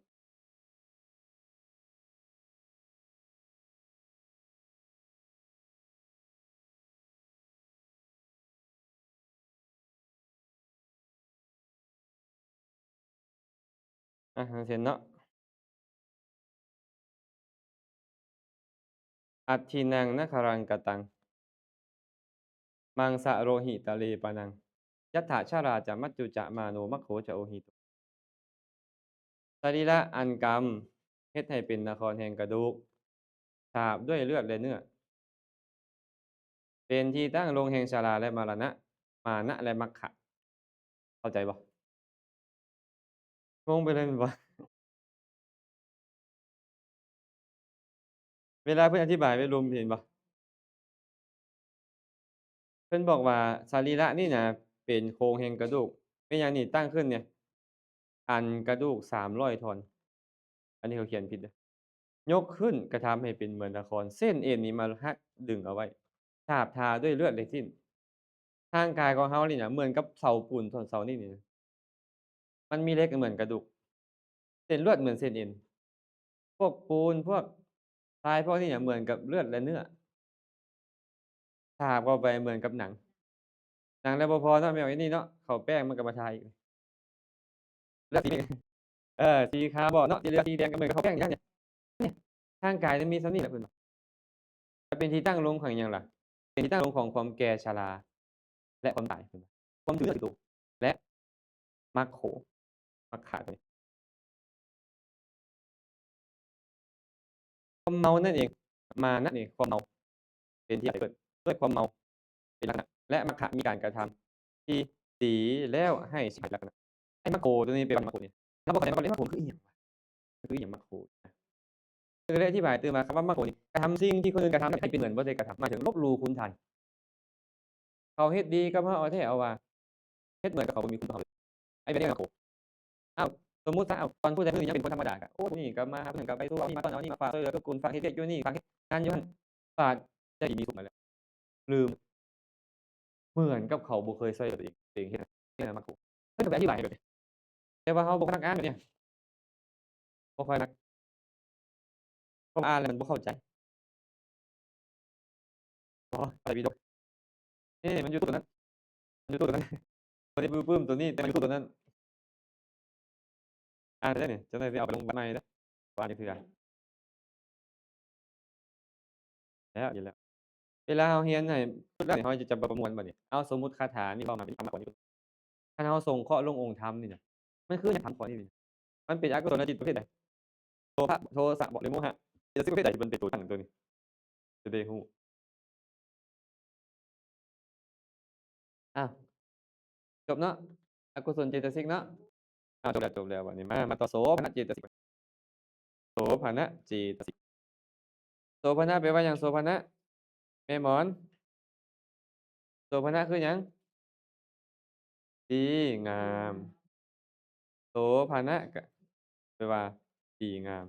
ອາ ຢ່າງເຊັ່ນເນາະ, ອັດຖິນັງນະຄະລັງກະຕັງ ມັງສະໂລຫິຕະເລປະນັງ ຍັດຖາຊະລາຈະມັດຈຸຈະ ມາໂນມັກໂຂຈະໂອຫິໂຕ. ສະລີລະອັນກຳເຮັດໃຫ້ເປັນນະຄອນແຫ່ງກະດູກ ສາບດ້ວຍເລືອດ ແລະ ເນື້ອ ເປັນທີ່ຕັ້ງລົງແຫ່ງຊະລາ ແລະ ມະລະນະ, ມານະ ແລະ ມັກຂະ. ເຂົ້າໃຈບໍ່? ງົງໄປເລີຍແມ່ນບໍ່? ເວລາເພິ່ນອະທິບາຍໄປລົມ ເຫັນບໍ່? ເພິ່ນບອກວ່າສະລີລະນີ້ນະ ເປັນໂຄງແຫ່ງກະດູກ. ແມ່ນຫຍັງນີ້ຕັ້ງຂຶ້ນນີ້? ອັນກະດູກສາມຮ້ອຍທ່ອນ. ອັນນີ້ເຂົາຂຽນຜິດເດີ້. ຍົກຂຶ້ນກະທຳໃຫ້ເປັນເໝືອນນະຄອນ, ເສັ້ນເອັນນີ້ມາຮັດດຶງເອົາໄວ້, ສາບທາດ້ວຍເລືອດ ແລະ ສິ້ນ. ຮ່າງກາຍຂອງເຮົານີ້ນະ ເໝືອນກັບເສົາປູນທ່ອນເສົານີ້ນີ້ນະ. ມັນມີເຫຼັກເໝືອນກະດູກ, ເສັ້ນລວດເໝືອນເສັ້ນເອັນ, ພວກປູນ ພວກຊາຍ ພວກນີ້ນະ ເໝືອນກັບເລືອດ ແລະ ເນື້ອ, ສາບເຂົ້າໄປເໝືອນກັບໜັງ. ໜັງແລ້ວບໍ່ພໍເນາະ, ແມ່ນອັນນີ້ເນາະ, ເຂົ້າແປ້ງມັນກໍມາທາອີກ. ເລືອກສີ ເອີ ສີຂາວບໍເນາະ, ສີເຫຼືອງ ສີແດງ ກໍເໝືອນກັບເຂົ້າແປ້ງຢູ່ຫັ້ນ. ນີ້ ຮ່າງກາຍມັນມີສ່ຳນີ້ແຫຼະເພິ່ນວ່າ. ແລະ ເປັນທີ່ຕັ້ງລົງຂອງຫຍັງລະ? ເປັນທີ່ຕັ້ງລົງຂອງຄວາມແກ່ຊະລາ ແລະ ຄວາມຕາຍ, ຄວາມຖືກເນື້ອຖືກໂຕ ແລະ ມັກໂຂ ມັກຂະ. ຄວາມເມົານັ້ນເອງ, ມານະນີ້ ຄວາມເມົາ ເປັນທີ່ເກີດດ້ວຍຄວາມເມົາເປັນລັກສະນະ ແລະ ມັກຂະມີການກະທຳທີ່ດີແລ້ວໃຫ້ສຽຫາຍລັກສະນະ. ໄອ້ມັກໂຂຕົວນີ້ແປວ່າມັກໂຂນີ້ ເຮົາບໍ່ເຂົ້າໃຈມັກໂຂເລີຍ, ມັກໂຂມັນຄືອີ່ຫຍັງວະ? ມັນຄືອີ່ຫຍັງມັກໂຂ? ຄືໄດ້ອະທິບາຍຕື່ມວ່າ ຄຳວ່າມັກໂຂນີ້ ກະທຳສິ່ງທີ່ຄົນອື່ນກະທຳໃຫ້ເປັນເໝືອນບໍ່ໄດ້ກະທຳ, ໝາຍເຖິງລົບຫຼູ່ຄຸນທ່ານ. ເຂົາເຮັດດີກັບເຮົາ ເອົາແທ້ເອົາວ່າ, ເຮັດເໝືອນກັບເຂົາບໍ່ມີຄຸນຕໍ່ເຮົາເລີຍ. ໄອ້ແບບນີ້ມັກໂຂ. ອ້າວ ສົມມຸດຊະ, ອ້າວ ຕອນຜູ້ໃດຜູ້ໜຶ່ງຍັງເປັນຄົນທຳມະດາ ກໍ ໂອ້ ຜູ້ນີ້ກໍມາ, ຜູ້ນັ້ນກໍໄປສູ່ເຮົາ, ນີ້ມາເຂົ້າເຈົ້າ, ເຈົ້າກໍກຸນ, ຝາກເຮັດວຽກຢູ່ນີ້, ຝາກເຮັດງານຢູ່ຫັ້ນ, ຝາກໃຈດີມີສຸກນັ້ນແຫຼະ, ລືມ. ເໝືອນກັບເຂົາບໍ່ເຄີຍຊ່ວຍເຫຼືອຕົວເອງ, ຕົວເອງເຮັດ ເຮັດແນວມັກໂຂ. ເພິ່ນກໍໄປອະທິບາຍໃຫ້ແບບນີ້, ແຕ່ວ່າເຮົາບໍ່ຄ່ອຍມັກອ່ານແບບນີ້, ບໍ່ຄ່ອຍມັກ. ເພາະວ່າອ່ານແລ້ວມັນບໍ່ເຂົ້າໃຈ. ອໍ ໄປວິດີໂອ ເອີ ມັນຢູ່ໂຕນັ້ນ ມັນຢູ່ໂຕນັ້ນ ບໍ່ໄດ້ປຶ້ມໂຕນີ້ ແຕ່ມັນຢູ່ໂຕນັ້ນ. ອ່ານໄດ້ນີ້ ຈັກໜ້ອຍຊິເອົາໄປລົງວັດໃໝ່ເດີ ບໍ່ອ່ານຈັກເທື່ອ. ແລ້ວ ຢູ່ແລ້ວ ເວລາເຮົາຮຽນໃຫ້ສຸດແລ້ວນີ້ ເຮົາຈະຈຳບໍ່ມ່ວນບັດນີ້. ເອົາ ສົມມຸດຄາຖານີ້ເວົ້າມາເປັນທຳມະກ່ອນນີ້ ຄັນເຮົາສົງເຄາະລົງອົງທຳນີ້ນະ ມັນຄືຫຍັງທຳຂໍ້ນີ້? ມັນເປັນອະກຸສົນນະຈິດປະເພດໃດ? ໂລພະ ໂທສະ ບໍ່ ຫຼື ໂມຫະ ເຈຕະສິກປະເພດໃດທີ່ມັນເປັນໂຕຕັ້ງຕົວນີ້? ຈະໄດ້ຮູ້. ອ້າວ ຈົບເນາະ ອະກຸສົນເຈຕະສິກເນາະ. ອ້າວ ຈົບແລ້ວ ຈົບແລ້ວ ບັດນີ້ມາ ມາຕໍ່ໂສພະນະເຈຕະສິກ. ໂສພະນະເຈຕະສິກ ໂສພະນະແປວ່າຫຍັງ? ໂສພະນະ ແມ່ໝອນ ໂສພະນະຄືຫຍັງ? ດີງາມ. ໂສພະນະກະແປວ່າດີງາມ.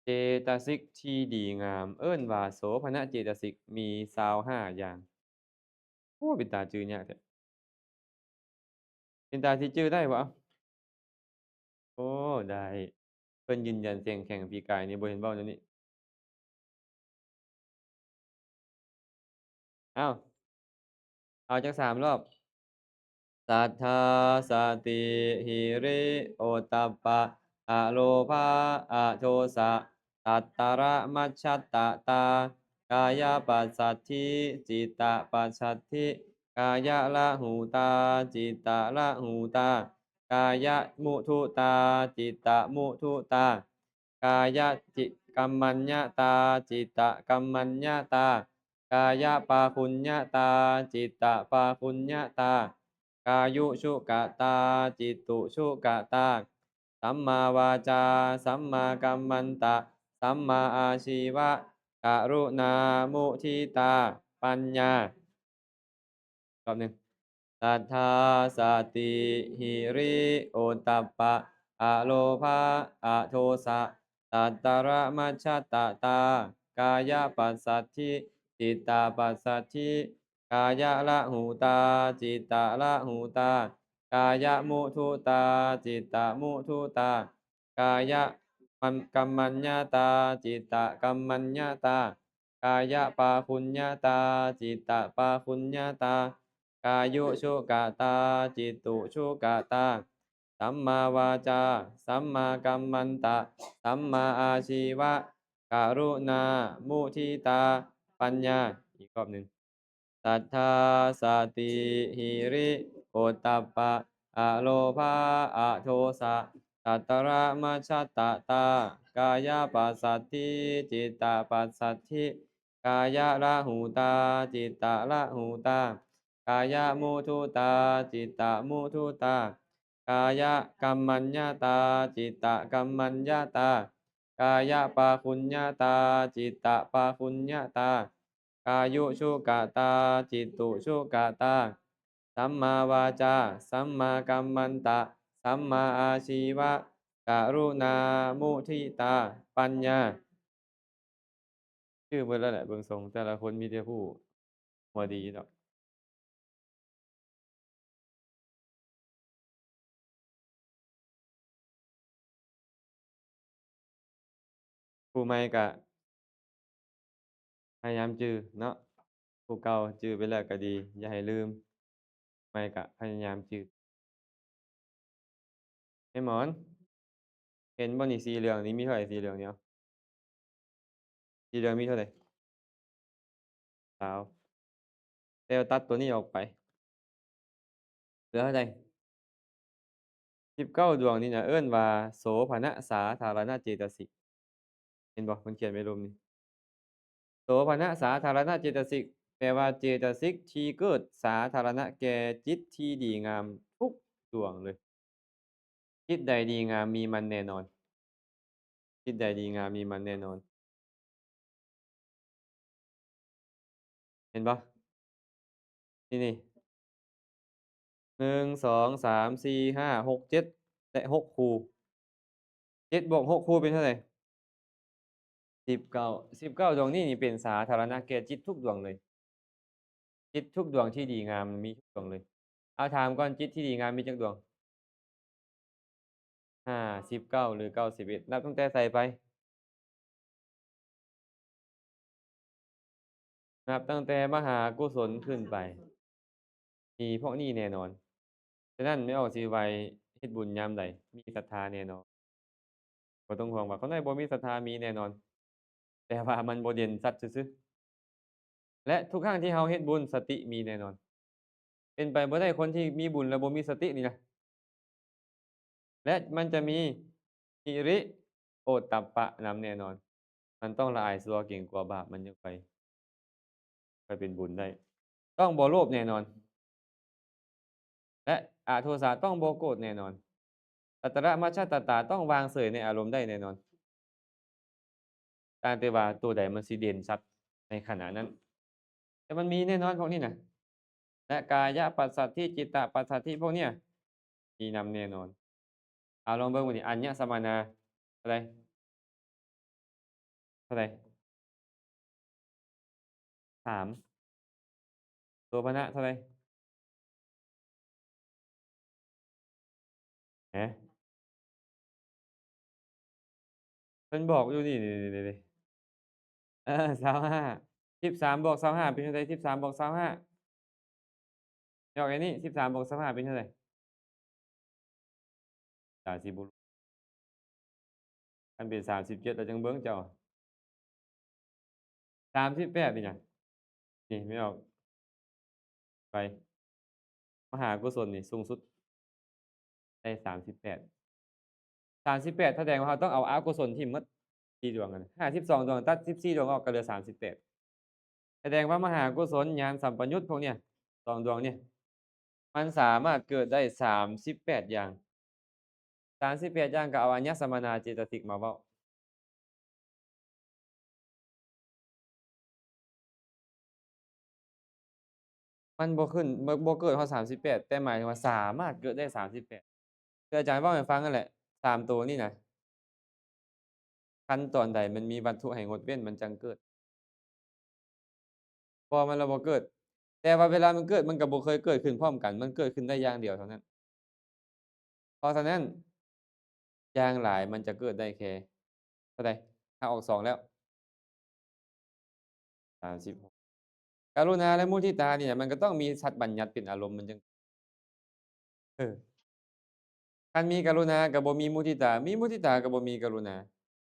ເຈຕະສິກທີ່ດີງາມ ເອີ້ນວ່າໂສພະນະເຈຕະສິກ ມີຊາວຫ້າຢ່າງ. ໂອ້ ເປັນຕາຈື່ຍາກແທ້. ເປັນຕາຊິຈື່ໄດ້ບໍ່? ໂອ້ ໄດ້. ເພິ່ນຢືນຢັນສຽງແຂງປີກາຍນີ້ ບໍ່ເຫັນເວົ້າແນວນີ້. ເອົາ ເອົາຈັກສາມລອບ. ສັດທາ ສະຕິ ຫິຣິ ໂອດຕັບປະ ອະໂລພາ ອະໂທສະ ຕັດຕະຣະ ມັດຈະຕະຕາ ກາຍະປັດສັດຖິ ຈິດຕະປັດສັດຖິ ກາຍະລະຫູຕາ ຈິດຕະລະຫູຕາ ກາຍະມຸທຸຕາ ຈິດຕະມຸທຸຕາ ກາຍະຈິ ກຳມັນຍະຕາ ຈິດຕະກຳມັນຍະຕາ ກາຍະປາຄຸນຍະຕາ ຈິດຕະປາຄຸນຍະຕາ ກາຍຸສຸກະຕາ ຈິດຕຸສຸກະຕາ ສຳມາວາຈາ ສຳມາກັມມັນຕະ ສຳມາອາຊີວະ ກະລຸນາ ມຸທິຕາ ປັນຍາ. ຮອບໜຶ່ງ. ສັດທາ ສະຕິ ຫິຣິ ໂອດຕັບປະ ອະໂລພາ ອະໂທສະ ຕັດຕະຣະ ມັດຈະຕະຕາ ກາຍະປັດສັດຖິ ຈິດຕະປັດສັດຖິ ກາຍະລະຫູຕາ ຈິດຕະລະຫູຕາ ກາຍະມຸທຸຕາ ຈິດຕະມຸທຸຕາ ກາຍະ ມັນ ກຳມັນຍະຕາ ຈິດຕະກຳມັນຍະຕາ ກາຍະປາຄຸນຍະຕາ ຈິດຕະປາຄຸນຍະຕາ ກາຍຸສຸກະຕາ ຈິດຕຸສຸກະຕາ ສຳມາວາຈາ ສຳມາກັມມັນຕະ ສຳມາອາຊີວະ ກະລຸນາ ມຸທິຕາ ປັນຍາ. ອີກຮອບໜຶ່ງ. ສັດທາ ສະຕິ ຫິຣິ ໂອດຕັບປະ ອະໂລພາ ອະໂທສະ ຕັດຕະຣະ ມັດຈະຕະຕາ ກາຍະປັດສັດຖິ ຈິດຕະປັດສັດຖິ ກາຍະລະຫູຕາ ຈິດຕະລະຫູຕາ ກາຍະມຸທຸຕາ ຈິດຕະມຸທຸຕາ ກາຍະກຳມັນຍະຕາ ຈິດຕະກຳມັນຍະຕາ ກາຍະປາຄຸນຍະຕາ ຈິດຕະປາຄຸນຍະຕາ ກາຍຸສຸກະຕາ ຈິດຕຸສຸກະຕາ ສຳມາວາຈາ ສຳມາກັມມັນຕະ ສຳມາອາຊີວະ ກະລຸນາ ມຸທິຕາ ປັນຍາ. ຊື່ເບິດແລ້ວແຫຼະ ເບິ່ງຊົງແຕ່ລະຄົນມີແຕ່ຜູ້ຫົວດີດອກ. ຜູ້ໃໝ່ກະພະຍາຍາມຈື່ເນາະ, ຜູ້ເກົ່າຈື່ໄປແລ້ວກະດີ ຢ່າໃຫ້ລືມ, ໃໝ່ກະພະຍາຍາມຈື່. ແມ່ໝອນ ເຫັນບໍ່ນີ້ ສີເຫຼືອງນີ້ມີເທົ່າໃດ? ສີເຫຼືອງນີ້ ເອົາ ສີເຫຼືອງມີເທົ່າໃດ? ຊາວ. ແລ້ວຕັດຕົວນີ້ອອກໄປ ເຫຼືອເທົ່າໃດ? ສິບເກົ້າດວງນີ້ນະ ເອີ້ນວ່າໂສພະນະສາທາລະນະເຈຕະສິກ. ເຫັນບໍ່? ເພິ່ນຂຽນໄວ້ລຸ່ມນີ້ ໂສພະນະສາທາລະນະເຈຕະສິກ ແປວ່າເຈຕະສິກທີ່ເກີດສາທາລະນະແກ່ຈິດທີ່ດີງາມທຸກດວງເລີຍ. ຈິດໃດດີງາມມີມັນແນ່ນອນ. ຈິດໃດດີງາມມີມັນແນ່ນອນ. ເຫັນບໍ່? ນີ້ ນີ້ ໜຶ່ງ ສອງ ສາມ ສີ່ ຫ້າ ຫົກ ເຈັດ ແລະ ຫົກຄູ່. ເຈັດບວກຫົກຄູ່ເປັນເທົ່າໃດ? ສິບເກົ້າ. ສິບເກົ້າດວງນີ້ນີ້ເປັນສາທາລະນະແກ່ຈິດທຸກດວງເລີຍ. ຈິດທຸກດວງທີ່ດີງາມມີທຸກດວງເລີຍ. ເອົາ ຖາມກ່ອນ ຈິດທີ່ດີງາມມີຈັກດວງ? ຫ້າສິບເກົ້າ ຫຼື ເກົ້າສິບເອັດ ນັບຕັ້ງແຕ່ໃສໄປ? ນັບຕັ້ງແຕ່ມະຫາກຸສົນຂຶ້ນໄປ ມີພວກນີ້ແນ່ນອນ. ສະນັ້ນ ແມ່ອອກຊິໄຫວ້ເຮັດບຸນຍາມໃດ? ມີສັດທາແນ່ນອນ. ບໍ່ຕ້ອງຫ່ວງວ່າຄົນໃດບໍ່ມີສັດທາ ມີແນ່ນອນ ແຕ່ວ່າມັນບໍ່ເດັ່ນຊັດຊື່ໆ. ແລະ ທຸກຄັ້ງທີ່ເຮົາເຮັດບຸນ ສະຕິມີແນ່ນອນ. ເປັນໄປບໍ່ໄດ້ຄົນທີ່ມີບຸນແລ້ວບໍ່ມີສະຕິນີ້ນະ. ແລະ ມັນຈະມີຫິລິໂອດຕັບປະນຳແນ່ນອນ. ມັນຕ້ອງລະອາຍຊົ່ວເກງກົວບາບ ມັນຈຶ່ງໄປ ໄປເປັນບຸນໄດ້. ຕ້ອງບໍ່ໂລບແນ່ນອນ ແລະ ອະໂທສະ ຕ້ອງບໍ່ໂກດແນ່ນອນ. ຕັດຕະລະມັດຈະຕາຕາ ຕ້ອງວາງເສີຍໃນອາລົມໄດ້ແນ່ນອນ. ຕ່າງແຕ່ວ່າຕົວໃດມັນຊິເດັ່ນຊັດໃນຂະນະນັ້ນ ແຕ່ມັນມີແນ່ນອນພວກນີ້ນະ. ແລະ ກາຍະປັດສັດທິ ຈິດຕະປັດສັດທິ ພວກເນີ້ຍມີນຳແນ່ນອນ. ເອົາ ລອງເບິ່ງບັດນີ້ ອັນຍະສະມະນາ ເທົ່າໃດ? ເທົ່າໃດ? ສາມ. ໂສພະນະເທົ່າໃດ? ຮະ? ເພິ່ນບອກຢູ່ນີ້ ນີ້ ນີ້ ນີ້ ເອີ ຊາວຫ້າ. ສິບສາມບວກຊາວຫ້າເປັນເທົ່າໃດ? ສິບສາມບວກຊາວຫ້າ ຍອກອັນນີ້ ສິບສາມບວກຊາວຫ້າເປັນເທົ່າໃດ? ສາມສິບ ຄັນເປັນສາມສິບເຈັດແລ້ວຈັ່ງເບິ່ງເຈົ້າ. ສາມສິບແປດ ເປັນຫຍັງ? ນີ້ ແມ່ອອກໄປ ມະຫາກຸສົນນີ້ສູງສຸດ ໄດ້ສາມສິບແປດ. ສາມສິບແປດ ສະແດງວ່າເຮົາຕ້ອງເອົາອະກຸສົນຖິ້ມໝົດສີ່ດວງຫັ້ນ. ຫ້າສິບສອງດວງ ຕັດສິບສີ່ດວງອອກ ກໍເຫຼືອສາມສິບແປດ. ສະແດງວ່າມະຫາກຸສົນ ຍານສຳປະຍຸດພວກເນີ້ຍ ສອງດວງນີ້ ມັນສາມາດເກີດໄດ້ສາມສິບແປດຢ່າງ. ສາມສິບແປດຢ່າງ ກໍເອົາອັນຍະສະມະນາເຈຕະສິກມາເວົ້າ. ມັນບໍ່ຂຶ້ນ ບໍ່ ບໍ່ເກີດຮອດສາມສິບແປດ ແຕ່ໝາຍເຖິງວ່າສາມາດເກີດໄດ້ສາມສິບແປດ. ຄືອາຈານເວົ້າໃຫ້ຟັງນັ້ນແຫຼະ ສາມໂຕນີ້ນະ ຄັນຕອນໃດມັນມີວັດຖຸໃຫ້ງົດເວັ້ນ ມັນຈັ່ງເກີດ. ບໍ່ ມັນລະບໍ່ເກີດ. ແຕ່ວ່າເວລາມັນເກີດ ມັນກໍບໍ່ເຄີຍເກີດຂຶ້ນພ້ອມກັນ ມັນເກີດຂຶ້ນໄດ້ຢ່າງດຽວເທົ່ານັ້ນ. ເພາະສະນັ້ນ ຢ່າງຫຼາຍມັນຈະເກີດໄດ້ແຄ່ເທົ່າໃດ? ຫາກອອກສອງແລ້ວ ສາມສິບຫົກ. ກະລຸນາ ແລະ ມຸທິຕານີ້ນະ ມັນກໍຕ້ອງມີສັດບັນຍັດເປັນອາລົມ ມັນຈຶ່ງ ເອີ ຄັນມີກະລຸນາກໍບໍ່ມີມຸທິຕາ ມີມຸທິຕາກໍບໍ່ມີກະລຸນາ.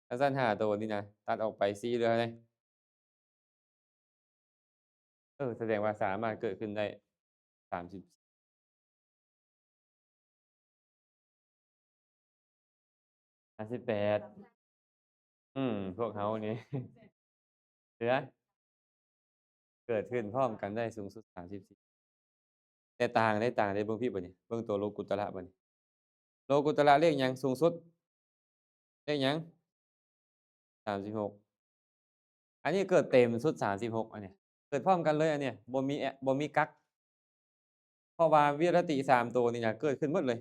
ຄັນຊັ້ນຫ້າໂຕນີ້ນະ ຕັດອອກໄປສີ່ເຫຼືອເທົ່າໃດ? ເອີ ສະແດງວ່າສາມາດເກີດຂຶ້ນໄດ້ສາມສິບ ສາມສິບແປດ. ອືມ ພວກເຮົານີ້ ເຫຼືອ ເກີດຂຶ້ນພ້ອມກັນໄດ້ສູງສຸດສາມສິບສີ່. ແຕ່ຕ່າງເດ້ ຕ່າງເດ້ ເບິ່ງພີ້ບັດນີ້ ເບິ່ງໂຕໂລກຸດຕະລະບັດນີ້. ໂລກຸດຕະລະເລກຫຍັງສູງສຸດ? ເລກຫຍັງ? ສາມສິບຫົກ. ອັນນີ້ເກີດເຕັມສຸດສາມສິບຫົກ ອັນນີ້ເກີດພ້ອມກັນເລີຍ ອັນນີ້ບໍ່ມີ ບໍ່ມີກັກ ເພາະວ່າວິລະຕິສາມໂຕນີ້ນະ ເກີດຂຶ້ນໝົດເລີຍ.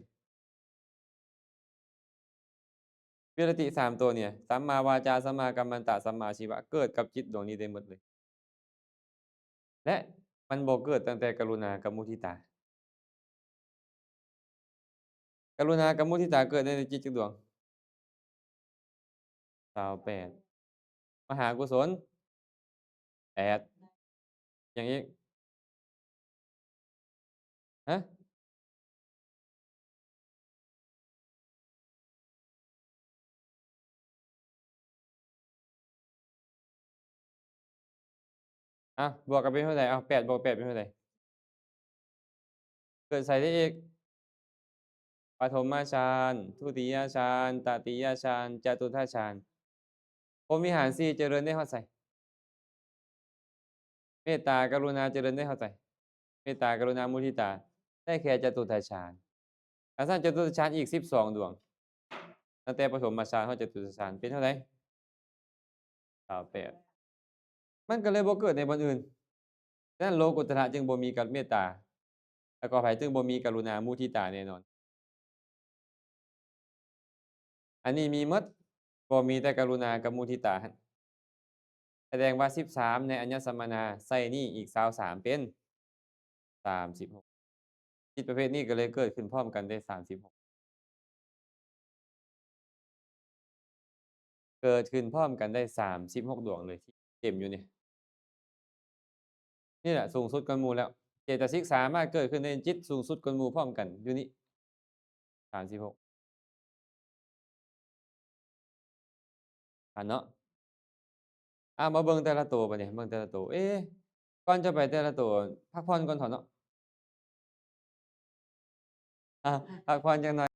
ວິລະຕິສາມໂຕນີ້ ສຳມາວາຈາ ສຳມາກັມມັນຕະ ສຳມາອາຊີວະ ເກີດກັບຈິດດວງນີ້ໄດ້ໝົດເລີຍ ແລະ ມັນບໍ່ເກີດຕັ້ງແຕ່ກະລຸນາກັບມຸທິຕາ. ກະລຸນາກັບມຸທິຕາເກີດໄດ້ໃນຈິດຈັກດວງ? ຊາວແປດ. ມະຫາກຸສົນ ແປດ. ຫຍັງອີກ? ຮະ? ອະ ບວກກັນເປັນເທົ່າໃດ? ເອົາ ແປດບວກແປດເປັນເທົ່າໃດ? ເກີດໃສໄດ້ອີກ? ປະຖົມມະຊານ, ທຸຕິຍະຊານ, ຕະຕິຍະຊານ, ຈະຕຸດທະຊານ. ພົມວິຫານສີ່ຈະເລີນໄດ້ຮອດໃສ? ເມດຕາ ກະລຸນາ ຈະເລີນໄດ້ເທົ່າໃດ? ເມດຕາ ກະລຸນາ ມຸທິຕາ ໄດ້ແຄ່ຈະຕຸດທະຊານ. ຄັນຊັ້ນຈະຕຸດທະຊານອີກສິບສອງດວງ, ຕັ້ງແຕ່ປະຖົມມະຊານຮອດຈະຕຸດທະຊານ ເປັນເທົ່າໃດ? ຊາວແປດ. ມັນກໍເລີຍບໍ່ເກີດໃນບ່ອນອື່ນ. ສະນັ້ນໂລກຸດຕະລະຈຶ່ງບໍ່ມີກະເມດຕາ, ແລະ ຂໍອະໄພ, ຈຶ່ງບໍ່ມີກະລຸນາ ມຸທິຕາແນ່ນອນ. ອັນນີ້ມີໝົດ, ບໍ່ມີແຕ່ກະລຸນາກັບມຸທິຕາຫັ້ນ. ສະແດງວ່າສິບສາມໃນອັນຍະສຳມະນາ ໃສ່ນີ້ອີກຊາວສາມເປັນສາມສິບຫົກ. ຈິດປະເພດນີ້ກໍເລີຍເກີດຂຶ້ນພ້ອມກັນໄດ້ສາມສິບຫົກ, ເກີດຂຶ້ນພ້ອມກັນໄດ້ສາມສິບຫົກດວງເລີຍ ທີ່ເຕັມຢູ່ນີ້. ນີ້ແຫຼະສູງສຸດກວ່າໝູ່ແລ້ວ. ເຈຕະສິກສາມາດເກີດຂຶ້ນໃນຈິດສູງສຸດກວ່າໝູ່ພ້ອມກັນຢູ່ນີ້ ສາມສິບຫົກ. ອ່າເນາະ, ອ່າ ມາເບິ່ງແຕ່ລະໂຕບາດນີ້, ເບິ່ງແຕ່ລະໂຕ. ເອ ກ່ອນຈະໄປແຕ່ລະໂຕ ພັກຜ່ອນກ່ອນເຖາະເນາະ, ອ່າ ພັກຜ່ອນຈັກໜ່ອຍ.